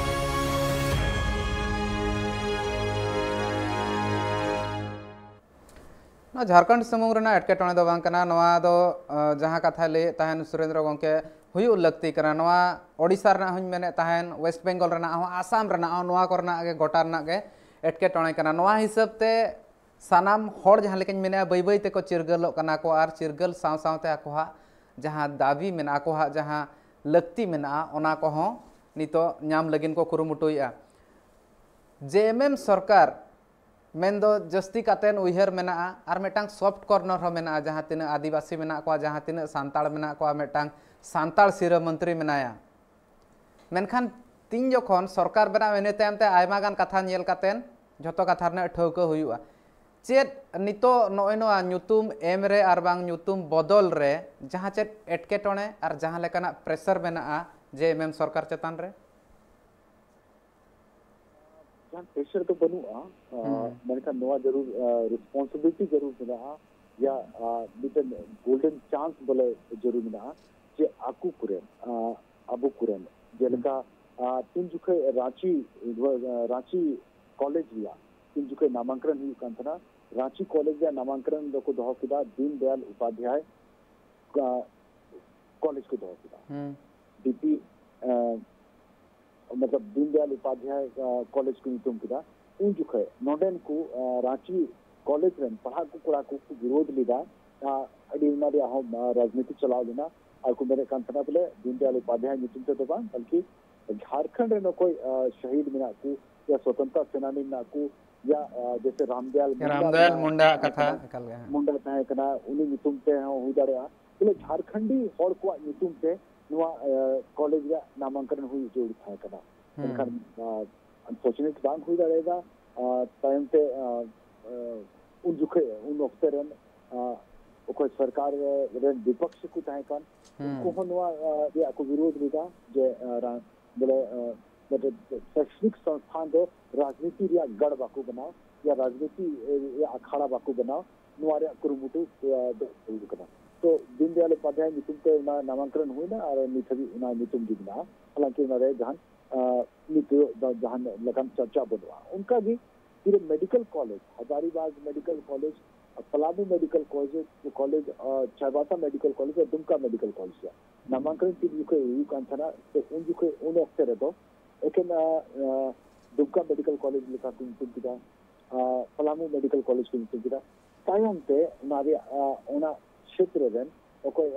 ᱱᱚᱣᱟ ᱡᱷᱟᱲᱠᱷᱚᱸᱰ ᱥᱩᱢᱩᱝ ᱨᱮᱱᱟᱜ ᱮᱴᱠᱮᱴᱚᱬᱮ ᱫᱚ ᱵᱟᱝ ᱠᱟᱱᱟ᱾ ᱱᱚᱣᱟ ᱫᱚ ᱟᱸ, ᱡᱟᱦᱟᱸ ᱠᱟᱛᱷᱟᱭ ᱞᱟᱹᱭᱮᱫ ᱛᱟᱦᱮᱱ ᱥᱩᱨᱮᱱᱫᱨᱚ ᱜᱚᱢᱠᱮ, ᱦᱩᱭᱩᱜ ᱞᱟᱹᱠᱛᱤ ᱠᱟᱱᱟ᱾ ᱱᱚᱣᱟ ᱳᱰᱤᱥᱟ ᱨᱮᱱᱟᱜ ᱦᱚᱸᱧ ᱢᱮᱱᱮᱫ ᱛᱟᱦᱮᱱ, ᱣᱮᱥᱴ ᱵᱮᱝᱜᱚᱞ ᱨᱮᱱᱟᱜ ᱦᱚᱸ, ᱟᱥᱟᱢ ᱨᱮᱱᱟᱜ ᱦᱚᱸ, ᱱᱚᱣᱟ ᱠᱚᱨᱮᱱᱟᱜ ᱜᱮ ᱜᱚᱴᱟ ᱨᱮᱱᱟᱜ ᱜᱮ ᱮᱴᱠᱮᱴᱚᱬᱮ ᱠᱟᱱᱟ᱾ ᱱᱚᱣᱟ ᱦᱤᱥᱟᱹᱵ ᱛᱮ ᱥᱟᱱᱟᱢ ᱦᱚᱲ ᱡᱟᱦᱟᱸ ᱞᱮᱠᱟᱧ ᱢᱮᱱᱮᱫᱼᱟ, ᱵᱟᱹᱭ ᱵᱟᱹᱭ ᱛᱮᱠᱚ ᱪᱤᱨᱜᱟᱹᱞᱚᱜ ᱠᱟᱱᱟ ᱠᱚ ᱟᱨ ᱪᱤᱨᱜᱟᱹᱞ ᱥᱟᱶ ᱥᱟᱶᱛᱮ ᱟᱠᱚᱣᱟᱜ ᱡᱟᱦᱟᱸ ᱫᱟᱹᱵᱤ ᱢᱮᱱᱟᱜᱼᱟ, ᱟᱠᱚᱣᱟᱜ ᱡᱟᱦᱟᱸ ᱞᱟᱹᱠᱛᱤ ᱢᱮᱱᱟᱜᱼᱟ, ᱚᱱᱟ ᱠᱚᱦᱚᱸ ᱱᱤᱛᱚᱜ ᱧᱟᱢ ᱞᱟᱹᱜᱤᱫ ᱠᱚ ᱠᱩᱨᱩᱢᱩᱴᱩᱭᱮᱫᱼᱟ᱾ ᱡᱮ ᱮᱢ ᱮᱢ ᱥᱚᱨᱠᱟᱨ ᱢᱮᱱᱫᱚ ᱡᱟᱹᱥᱛᱤ ᱠᱟᱛᱮᱱ ᱩᱭᱦᱟᱹᱨ ᱢᱮᱱᱟᱜᱼᱟ ᱟᱨ ᱢᱤᱫᱴᱟᱝ ᱥᱚᱯᱷᱴ ᱠᱚᱨᱱᱟᱨ ᱦᱚᱸ ᱢᱮᱱᱟᱜᱼᱟ᱾ ᱡᱟᱦᱟᱸ ᱛᱤᱱᱟᱹᱜ ᱟᱹᱫᱤᱵᱟᱹᱥᱤ ᱢᱮᱱᱟᱜ ᱠᱚᱣᱟ, ᱡᱟᱦᱟᱸ ᱛᱤᱱᱟᱹᱜ ᱥᱟᱱᱛᱟᱲ ᱢᱮᱱᱟᱜ ᱠᱚᱣᱟ, ᱢᱤᱫᱴᱟᱝ ᱥᱟᱱᱛᱟᱲ ᱥᱤᱨᱟᱹ ᱢᱚᱱᱛᱨᱤ ᱢᱮᱱᱟᱭᱟ᱾ ᱢᱮᱱᱠᱷᱟᱱ ᱛᱤᱱ ᱡᱚᱠᱷᱚᱱ ᱥᱚᱨᱠᱟᱨ ᱵᱮᱱᱟᱣ ᱤᱱᱟᱹ ᱛᱟᱭᱚᱢ ᱛᱮ ᱟᱭᱢᱟ ᱜᱟᱱ ᱠᱟᱛᱷᱟ ᱧᱮᱞ ᱠᱟᱛᱮᱱ ᱡᱷᱚᱛᱚ ᱠᱟᱛᱷᱟ ᱨᱮᱱᱟᱜ ᱴᱷᱟᱹᱣᱠᱟᱹ ᱦᱩᱭᱩᱜᱼᱟ᱾ ᱪᱮᱫ ᱱᱤᱛᱚᱜ ᱱᱚᱜᱼᱚᱭ ᱱᱚᱣᱟ ᱧᱩᱛᱩᱢ ᱮᱢ ᱨᱮ ᱟᱨ ᱵᱟᱝ ᱧᱩᱛᱩᱢ ᱵᱚᱫᱚᱞ ᱨᱮ ᱡᱟᱦᱟᱸ ᱪᱮᱫ ᱮᱴᱠᱮᱴᱚᱬᱮ ᱟᱨ ᱡᱟᱦᱟᱸ ᱞᱮᱠᱟᱱᱟᱜ ᱯᱨᱮᱥᱟᱨ ᱢᱮᱱᱟᱜᱼᱟ ᱡᱮ ᱮᱢ ᱮᱢ ᱥᱚᱨᱠᱟᱨ ᱪᱮᱛᱟᱱ ᱨᱮ? ᱡᱟᱦᱟᱸ ᱯᱨᱮᱥᱟᱨ ᱫᱚ ᱵᱟᱹᱱᱩᱜᱼᱟ, ᱟᱸ, ᱢᱮᱱᱠᱷᱟᱱ ᱱᱚᱣᱟ ᱡᱟᱹᱨᱩᱲ, ᱟᱸ, ᱨᱮᱥᱯᱚᱱᱥᱤᱵᱤᱞᱤᱴᱤ ᱡᱟᱹᱨᱩᱲ ᱢᱮᱱᱟᱜᱼᱟ᱾ ᱭᱟ, ᱟᱸ, ᱢᱤᱫᱴᱮᱱ ᱜᱳᱞᱰᱮᱱ ᱪᱟᱱᱥ ᱵᱚᱞᱮ ᱡᱟᱹᱨᱩᱲ ᱢᱮᱱᱟᱜᱼᱟ ᱡᱮ ᱟᱠᱚ ᱠᱚᱨᱮᱱ, ᱟᱸ, ᱟᱵᱚ ᱠᱚᱨᱮᱱ, ᱡᱮᱞᱮᱠᱟ, ᱟᱸ, ᱛᱤᱱ ᱡᱚᱠᱷᱮᱡ ᱨᱟᱸᱪᱤ, ᱟᱸ, ᱨᱟᱸᱪᱤ ᱠᱚᱞᱮᱡᱽ ᱨᱮᱭᱟᱜ ᱛᱤᱱ ᱡᱚᱠᱷᱮᱡ ᱱᱟᱢᱟᱝᱠᱚᱨᱚᱱ ᱦᱩᱭᱩᱜ ᱠᱟᱱ ᱛᱟᱦᱮᱱᱟ, ᱨᱟᱸᱪᱤ ᱠᱚᱞᱮᱡᱽ ᱨᱮᱭᱟᱜ ᱱᱟᱢᱟᱝᱠᱚᱨᱚᱱ ᱫᱚᱠᱚ ᱫᱚᱦᱚ ᱠᱮᱫᱟ ᱫᱤᱱ ᱫᱟᱭᱟᱞ ᱩᱯᱟᱫᱷᱭᱟᱭ, ᱟᱸ, ᱠᱚᱞᱮᱡᱽ ᱠᱚ ᱫᱚᱦᱚ ᱠᱮᱫᱟ᱾ ᱰᱤᱯᱤ, ᱟᱸ, ᱢᱚᱛᱞᱚᱵ ᱫᱤᱱ ᱫᱟᱭᱟᱞ ᱩᱯᱟᱫᱷᱭᱟᱭ, ᱟᱸ, ᱠᱚᱞᱮᱡᱽ ᱠᱚ ᱧᱩᱛᱩᱢ ᱠᱮᱫᱟ᱾ ᱩᱱ ᱡᱚᱠᱷᱮᱡ ᱱᱚᱰᱮᱱ ᱠᱚ, ᱟᱸ, ᱨᱟᱸᱪᱤ ᱠᱚᱞᱮᱡᱽ ᱨᱮᱱ ᱯᱟᱲᱦᱟᱜ ᱠᱚ ᱠᱚᱲᱟ ᱠᱚ ᱠᱚ ᱵᱤᱨᱳᱫᱷ ᱞᱮᱫᱟ᱾ ᱟᱸ, ᱟᱹᱰᱤ ᱚᱱᱟ ᱨᱮᱭᱟᱜ ᱦᱚᱸ, ᱟᱸ, ᱨᱟᱡᱽᱱᱤᱛᱤ ᱪᱟᱞᱟᱣ ᱞᱮᱱᱟ᱾ ᱟᱨ ᱠᱚ ᱢᱮᱱᱮᱫ ᱠᱟᱱ ᱛᱟᱦᱮᱱᱟ ᱵᱚᱞᱮ ᱫᱤᱱ ᱫᱟᱭᱟᱞ ᱩᱯᱟᱫᱷᱭᱟᱭ ᱧᱩᱛᱩᱢ ᱛᱮᱫᱚ ᱵᱟᱝ, ᱵᱚᱞᱠᱤ ᱡᱷᱟᱲᱠᱷᱚᱸᱰ ᱨᱮᱱ ᱚᱠᱚᱭ, ᱟᱸ, ᱥᱚᱦᱤᱫ ᱢᱮᱱᱟᱜ ᱠᱚ ᱭᱟ ᱥᱚᱛᱚᱱᱛᱨᱚ ᱥᱮᱱᱟᱱᱤ ᱢᱮᱱᱟᱜ ᱠᱚ ᱭᱟ, ᱟᱸ, ᱡᱮᱥᱮ ᱨᱟᱢᱫᱟᱭᱟᱞ ᱢᱩᱱᱰᱟ ᱨᱟᱢᱫᱟᱭᱟᱞ ᱨᱮᱱᱟᱜ ᱢᱩᱱᱰᱟ ᱛᱟᱦᱮᱸ ᱠᱟᱛᱷᱟ ᱠᱟᱱᱟ, ᱮᱠᱟᱞ ᱜᱮ, ᱦᱮᱸ᱾ ᱢᱩᱱᱰᱟ ᱛᱟᱦᱮᱸ ᱠᱟᱱᱟ, ᱩᱱᱤ ᱧᱩᱛᱩᱢ ᱛᱮ ᱦᱚᱸ ᱦᱩᱭ ᱫᱟᱲᱮᱭᱟᱜᱼᱟ᱾ ᱵᱚᱞᱮ ᱡᱷᱟᱲᱠᱷᱚᱸᱰᱤ ᱦᱚᱲ ᱠᱚᱣᱟᱜ ᱧᱩᱛᱩᱢ ᱛᱮ ᱱᱚᱣᱟ ᱠᱚᱞᱮᱡᱽ ᱨᱮᱭᱟᱜ ᱱᱟᱢᱟᱝᱠᱚᱨᱚᱱ ᱦᱩᱭ ᱡᱟᱹᱨᱩᱲ ᱛᱟᱦᱮᱸ ᱠᱟᱱᱟ᱾ ᱢᱮᱱᱠᱷᱟᱱ ᱟᱱᱯᱷᱚᱨᱪᱩᱱᱮᱴ ᱵᱟᱝ ᱦᱩᱭ ᱫᱟᱲᱮᱭᱟᱫᱟ᱾ ᱛᱟᱭᱚᱢ ᱛᱮ ᱩᱱ ᱡᱚᱠᱷᱮᱡ, ᱩᱱ ᱚᱠᱛᱮ ᱨᱮᱱ ᱚᱠᱚᱭ ᱥᱚᱨᱠᱟᱨ ᱨᱮᱱ ᱵᱤᱯᱚᱠᱥ ᱠᱚ ᱛᱟᱦᱮᱸ ᱠᱟᱱ, ᱩᱱᱠᱩ ᱦᱚᱸ ᱱᱚᱣᱟ ᱨᱮᱭᱟᱜ ᱠᱚ ᱵᱤᱨᱳᱫ ᱞᱮᱫᱟ ᱡᱮ ᱵᱚᱞᱮ ᱢᱤᱫᱴᱮᱱ ᱥᱮᱠᱥᱱᱤᱠ ᱥᱚᱝᱥᱛᱷᱟᱱ ᱫᱚ ᱨᱟᱡᱽᱱᱤᱛᱤ ᱨᱮᱭᱟᱜ ᱜᱟᱲ ᱵᱟᱠᱚ ᱵᱮᱱᱟᱣ ᱭᱟ ᱨᱟᱡᱽᱱᱤᱛᱤ ᱨᱮᱭᱟᱜ ᱟᱠᱷᱟᱲᱟ ᱵᱟᱠᱚ ᱵᱮᱱᱟᱣ, ᱱᱚᱣᱟ ᱨᱮᱭᱟᱜ ᱠᱩᱨᱩᱢᱩᱴᱩ ᱫᱚ ᱦᱩᱭ ᱠᱟᱱᱟ᱾ ᱛᱚ ᱫᱤᱱᱫᱟᱭᱟᱞ ᱩᱯᱟᱫᱷᱭᱟᱭ ᱧᱩᱛᱩᱢ ᱛᱮ ᱚᱱᱟ ᱱᱟᱢᱟᱝᱠᱚᱨᱚᱱ ᱦᱩᱭᱱᱟ ᱟᱨ ᱱᱤᱛ ᱦᱟᱹᱵᱤᱡ ᱚᱱᱟ ᱧᱩᱛᱩᱢ ᱜᱮ ᱢᱮᱱᱟᱜᱼᱟ᱾ ᱦᱟᱞᱟᱝᱠᱤ ᱚᱱᱟ ᱨᱮ ᱡᱟᱦᱟᱱ ᱱᱤᱛᱚᱜ ᱡᱟᱦᱟᱱ ᱞᱮᱠᱟᱱ ᱪᱟᱨᱪᱟ ᱵᱟᱹᱱᱩᱜᱼᱟ᱾ ᱚᱱᱠᱟᱜᱮ ᱯᱩᱨᱟᱹ medical college, Hazaribagh medical college, Palamu medical college, college Chaibasa medical college ᱟᱨ ᱫᱩᱢᱠᱟ ᱢᱮᱰᱤᱠᱮᱞ ᱠᱚᱞᱮᱡᱽ ᱨᱮᱭᱟᱜ ᱱᱟᱢᱟᱝᱠᱚᱨᱚᱱ ᱛᱤᱱ ᱡᱚᱠᱷᱚᱱ ᱦᱩᱭᱩᱜ ᱠᱟᱱ ᱛᱟᱦᱮᱱᱟ, ᱛᱚ ᱩᱱ ᱡᱚᱠᱷᱚᱱ, ᱩᱱ ᱚᱠᱛᱮ ᱨᱮᱫᱚ ᱮᱠᱮᱱ ᱫᱩᱢᱠᱟ ᱢᱮᱰᱤᱠᱮᱞ ᱠᱚᱞᱮᱡᱽ ᱞᱮᱠᱟ ᱠᱚ ᱧᱩᱛᱩᱢ ᱠᱮᱫᱟ, ᱯᱟᱞᱟᱢᱩ ᱢᱮᱰᱤᱠᱮᱞ ᱠᱚᱞᱮᱡᱽ ᱠᱚ ᱧᱩᱛᱩᱢ ᱠᱮᱫᱟ᱾ ᱛᱟᱭᱚᱢ ᱛᱮ ᱚᱱᱟ ᱨᱮᱭᱟᱜ ᱚᱱᱟ ᱠᱷᱮᱛᱨᱮ ᱨᱮᱱ ᱚᱠᱚᱭ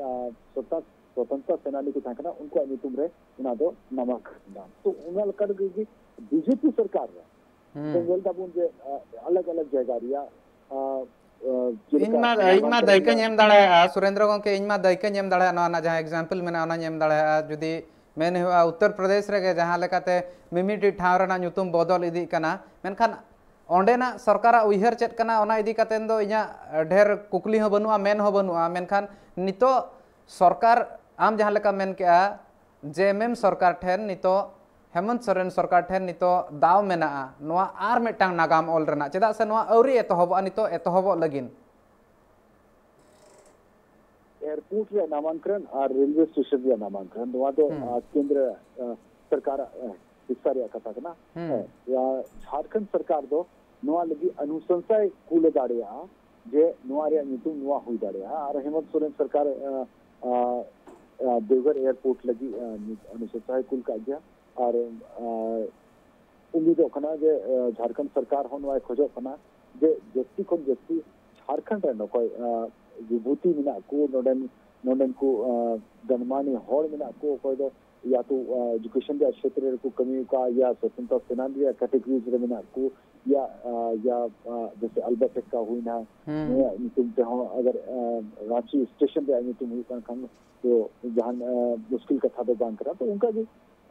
ᱥᱚᱛᱚᱱᱛᱨᱚ ᱥᱮᱱᱟᱱᱤ ᱠᱚ ᱛᱟᱦᱮᱸ ᱠᱟᱱᱟ, ᱩᱱᱠᱩᱣᱟᱜ ᱧᱩᱛᱩᱢ ᱨᱮ ᱚᱱᱟ ᱫᱚ ᱱᱟᱢᱟᱠᱚᱨᱚᱱ ᱮᱱᱟ᱾ ᱛᱚ ᱚᱱᱟ ᱞᱮᱠᱟ ᱨᱮᱜᱮ ᱵᱤᱡᱮᱯᱤ ᱥᱚᱨᱠᱟᱨ ᱨᱮ ᱧᱮᱞ ᱫᱟᱵᱚᱱ ᱡᱮ ᱟᱞᱟᱜᱽ ᱟᱞᱟᱜᱽ ᱡᱟᱭᱜᱟ ᱨᱮᱭᱟᱜ ᱤᱧ ᱢᱟ ᱤᱧ ᱢᱟ ᱫᱟᱹᱭᱠᱟᱹᱧ ᱮᱢ ᱫᱟᱲᱮᱭᱟᱜᱼᱟ ᱥᱩᱨᱮᱱᱫᱨᱚ ᱜᱚᱢᱠᱮ, ᱤᱧ ᱢᱟ ᱫᱟᱹᱭᱠᱟᱹᱧ ᱮᱢ ᱫᱟᱲᱮᱭᱟᱜᱼᱟ, ᱱᱚᱣᱟ ᱨᱮᱱᱟᱜ ᱡᱟᱦᱟᱸ ᱮᱠᱡᱟᱢᱯᱮᱞ ᱢᱮᱱᱟᱜᱼᱟ ᱚᱱᱟᱧ ᱮᱢ ᱫᱟᱲᱮᱭᱟᱜᱼᱟ᱾ ᱡᱩᱫᱤ ᱢᱮᱱ ᱦᱩᱭᱩᱜᱼᱟ ᱩᱛᱛᱚᱨ ᱯᱨᱚᱫᱮᱥ ᱨᱮᱜᱮ ᱡᱟᱦᱟᱸ ᱞᱮᱠᱟᱛᱮ ᱢᱤᱢᱤᱫᱴᱤᱡ ᱴᱷᱟᱶ ᱨᱮᱱᱟᱜ ᱧᱩᱛᱩᱢ ᱵᱚᱫᱚᱞ ᱤᱫᱤᱜ ᱠᱟᱱᱟ, ᱢᱮᱱᱠᱷᱟᱱ ᱚᱸᱰᱮᱱᱟᱜ ᱥᱚᱨᱠᱟᱨᱟᱜ ᱩᱭᱦᱟᱹᱨ ᱪᱮᱫ ᱠᱟᱱᱟ ᱚᱱᱟ ᱤᱫᱤ ᱠᱟᱛᱮ ᱫᱚ ᱤᱧᱟᱹᱜ ᱰᱷᱮᱨ ᱠᱩᱠᱞᱤ ᱦᱚᱸ ᱵᱟᱹᱱᱩᱜᱼᱟ, ᱢᱮᱱ ᱦᱚᱸ ᱵᱟᱹᱱᱩᱜᱼᱟ᱾ ᱢᱮᱱᱠᱷᱟᱱ ᱱᱤᱛᱚᱜ ᱥᱚᱨᱠᱟᱨ ᱟᱢ ᱡᱟᱦᱟᱸ ᱞᱮᱠᱟᱢ ᱢᱮᱱ ᱠᱮᱜᱼᱟ, ᱡᱮ ᱮᱢ ᱮᱢ ᱥᱚᱨᱠᱟᱨ ᱴᱷᱮᱱ ᱱᱤᱛᱚᱜ ᱦᱮᱢᱚᱱᱛ ᱥᱚᱨᱮᱱ ᱥᱚᱨᱠᱟᱨ ᱴᱷᱮᱱ ᱱᱤᱛᱚᱜ ᱫᱟᱣ ᱢᱮᱱᱟᱜᱼᱟ ᱱᱚᱣᱟ ᱟᱨ ᱢᱤᱫᱴᱟᱝ ᱱᱟᱜᱟᱢ ᱚᱞ ᱨᱮᱱᱟᱜ, ᱪᱮᱫᱟᱜ ᱥᱮ ᱱᱚᱣᱟ ᱟᱹᱣᱨᱤ ᱮᱛᱚᱦᱚᱵᱚᱜᱼᱟ, ᱱᱤᱛᱚᱜ ᱮᱛᱚᱦᱚᱵᱚᱜ ᱞᱟᱹᱜᱤᱫ᱾ ᱮᱭᱟᱨᱯᱳᱨᱴ ᱨᱮᱭᱟᱜ ᱱᱟᱢᱟᱝᱠᱚᱨᱚᱱ ᱟᱨ ᱨᱮᱞᱣᱮ ᱥᱴᱮᱥᱚᱱ ᱨᱮᱭᱟᱜ ᱱᱟᱢᱟᱝᱠᱚᱨᱚᱱ, ᱱᱚᱣᱟ ᱫᱚ ᱦᱩᱸ᱾ ᱟᱨ, ᱠᱮᱱᱫᱨᱚ ᱟᱨ, ᱥᱚᱨᱠᱟᱨᱟᱜ ᱟᱨ, ᱦᱤᱥᱥᱟ ᱨᱮᱭᱟᱜ ᱠᱟᱛᱷᱟ ᱠᱟᱱᱟ᱾ ᱦᱩᱸ᱾ ᱦᱮᱸ, ᱡᱷᱟᱲᱠᱷᱚᱸᱰ ᱥᱚᱨᱠᱟᱨ ᱫᱚ ᱱᱚᱣᱟ ᱞᱟᱹᱜᱤᱫ ᱚᱱᱩᱥᱚᱝᱥᱟᱭ ᱠᱩᱞ ᱫᱟᱲᱮᱭᱟᱜᱼᱟ ᱡᱮ ᱱᱚᱣᱟ ᱨᱮᱭᱟᱜ ᱧᱩᱛᱩᱢ ᱱᱚᱣᱟ ᱦᱩᱭ ᱫᱟᱲᱮᱭᱟᱜᱼᱟ᱾ ᱟᱨ ᱦᱮᱢᱚᱱᱛ ᱥᱚᱨᱮᱱ ᱥᱚᱨᱠᱟᱨ ᱟᱨ, ᱟᱨ, ᱟᱨ, ᱫᱮᱣᱜᱷᱚᱨ ᱮᱭᱟᱨᱯᱳᱨᱴ ᱞᱟᱹᱜᱤᱫ ᱟᱨ, ᱚᱱᱩᱥᱚᱝᱥᱟᱭ ᱠᱩᱞ ᱠᱟᱜ ᱜᱮᱭᱟ᱾ ᱟᱨ ᱟᱨ, ᱩᱢᱤᱫᱚᱜ ᱠᱟᱱᱟ ᱡᱮ ᱟᱨ, ᱡᱷᱟᱲᱠᱷᱚᱸᱰ ᱥᱚᱨᱠᱟᱨ ᱦᱚᱸ ᱱᱚᱣᱟᱭ ᱠᱷᱚᱡᱚᱜ ᱠᱟᱱᱟ ᱡᱮ ᱡᱟᱹᱥᱛᱤ ᱠᱷᱚᱱ ᱡᱟᱹᱥᱛᱤ ᱡᱷᱟᱲᱠᱷᱚᱸᱰ ᱨᱮᱱ ᱚᱠᱚᱭ ᱟᱨ, ᱵᱤᱵᱷᱩᱛᱤ ᱢᱮᱱᱟᱜ ᱠᱚ, ᱱᱚᱰᱮᱱ ᱱᱚᱰᱮᱱ ᱠᱚ ᱟᱨ, ᱜᱚᱱᱢᱟᱱᱤ ᱦᱚᱲ ᱢᱮᱱᱟᱜ ᱠᱚ, ᱚᱠᱚᱭ ᱫᱚ ᱭᱟ ᱛᱚ ᱟᱨ, ᱮᱰᱩᱠᱮᱥᱚᱱ ᱨᱮᱭᱟᱜ ᱠᱷᱮᱛᱨᱮ ᱨᱮᱠᱚ ᱠᱟᱹᱢᱤ ᱟᱠᱟᱫ, ᱭᱟ ᱥᱚᱛᱚᱱᱛᱨᱚ ᱥᱮᱱᱟᱱᱤ ᱨᱮᱭᱟᱜ ᱠᱮᱴᱮᱜᱚᱨᱤᱡ ᱨᱮ ᱢᱮᱱᱟᱜ ᱠᱚ, ᱨᱮᱭᱟᱜ, ᱟ, ᱭᱟ, ᱟ, ᱡᱮᱥᱮ ᱟᱞᱵᱟ ᱪᱮᱠᱟ ᱦᱩᱭᱱᱟ, ᱦᱩᱸ᱾ ᱱᱩᱭᱟᱜ ᱧᱩᱛᱩᱢ ᱛᱮᱦᱚᱸ ᱟᱜᱟᱨ, ᱟ, ᱨᱟᱸᱪᱤ ᱥᱴᱮᱥᱚᱱ ᱨᱮᱭᱟᱜ ᱧᱩᱛᱩᱢ ᱦᱩᱭᱩᱜ ᱠᱟᱱ ᱠᱷᱟᱱ ᱛᱚ ᱡᱟᱦᱟᱱ, ᱟ, ᱢᱩᱥᱠᱤᱞ ᱠᱟᱛᱷᱟ ᱫᱚ ᱵᱟᱝ ᱠᱟᱱᱟ᱾ ᱛᱚ ᱚᱱᱠᱟ ᱜᱮ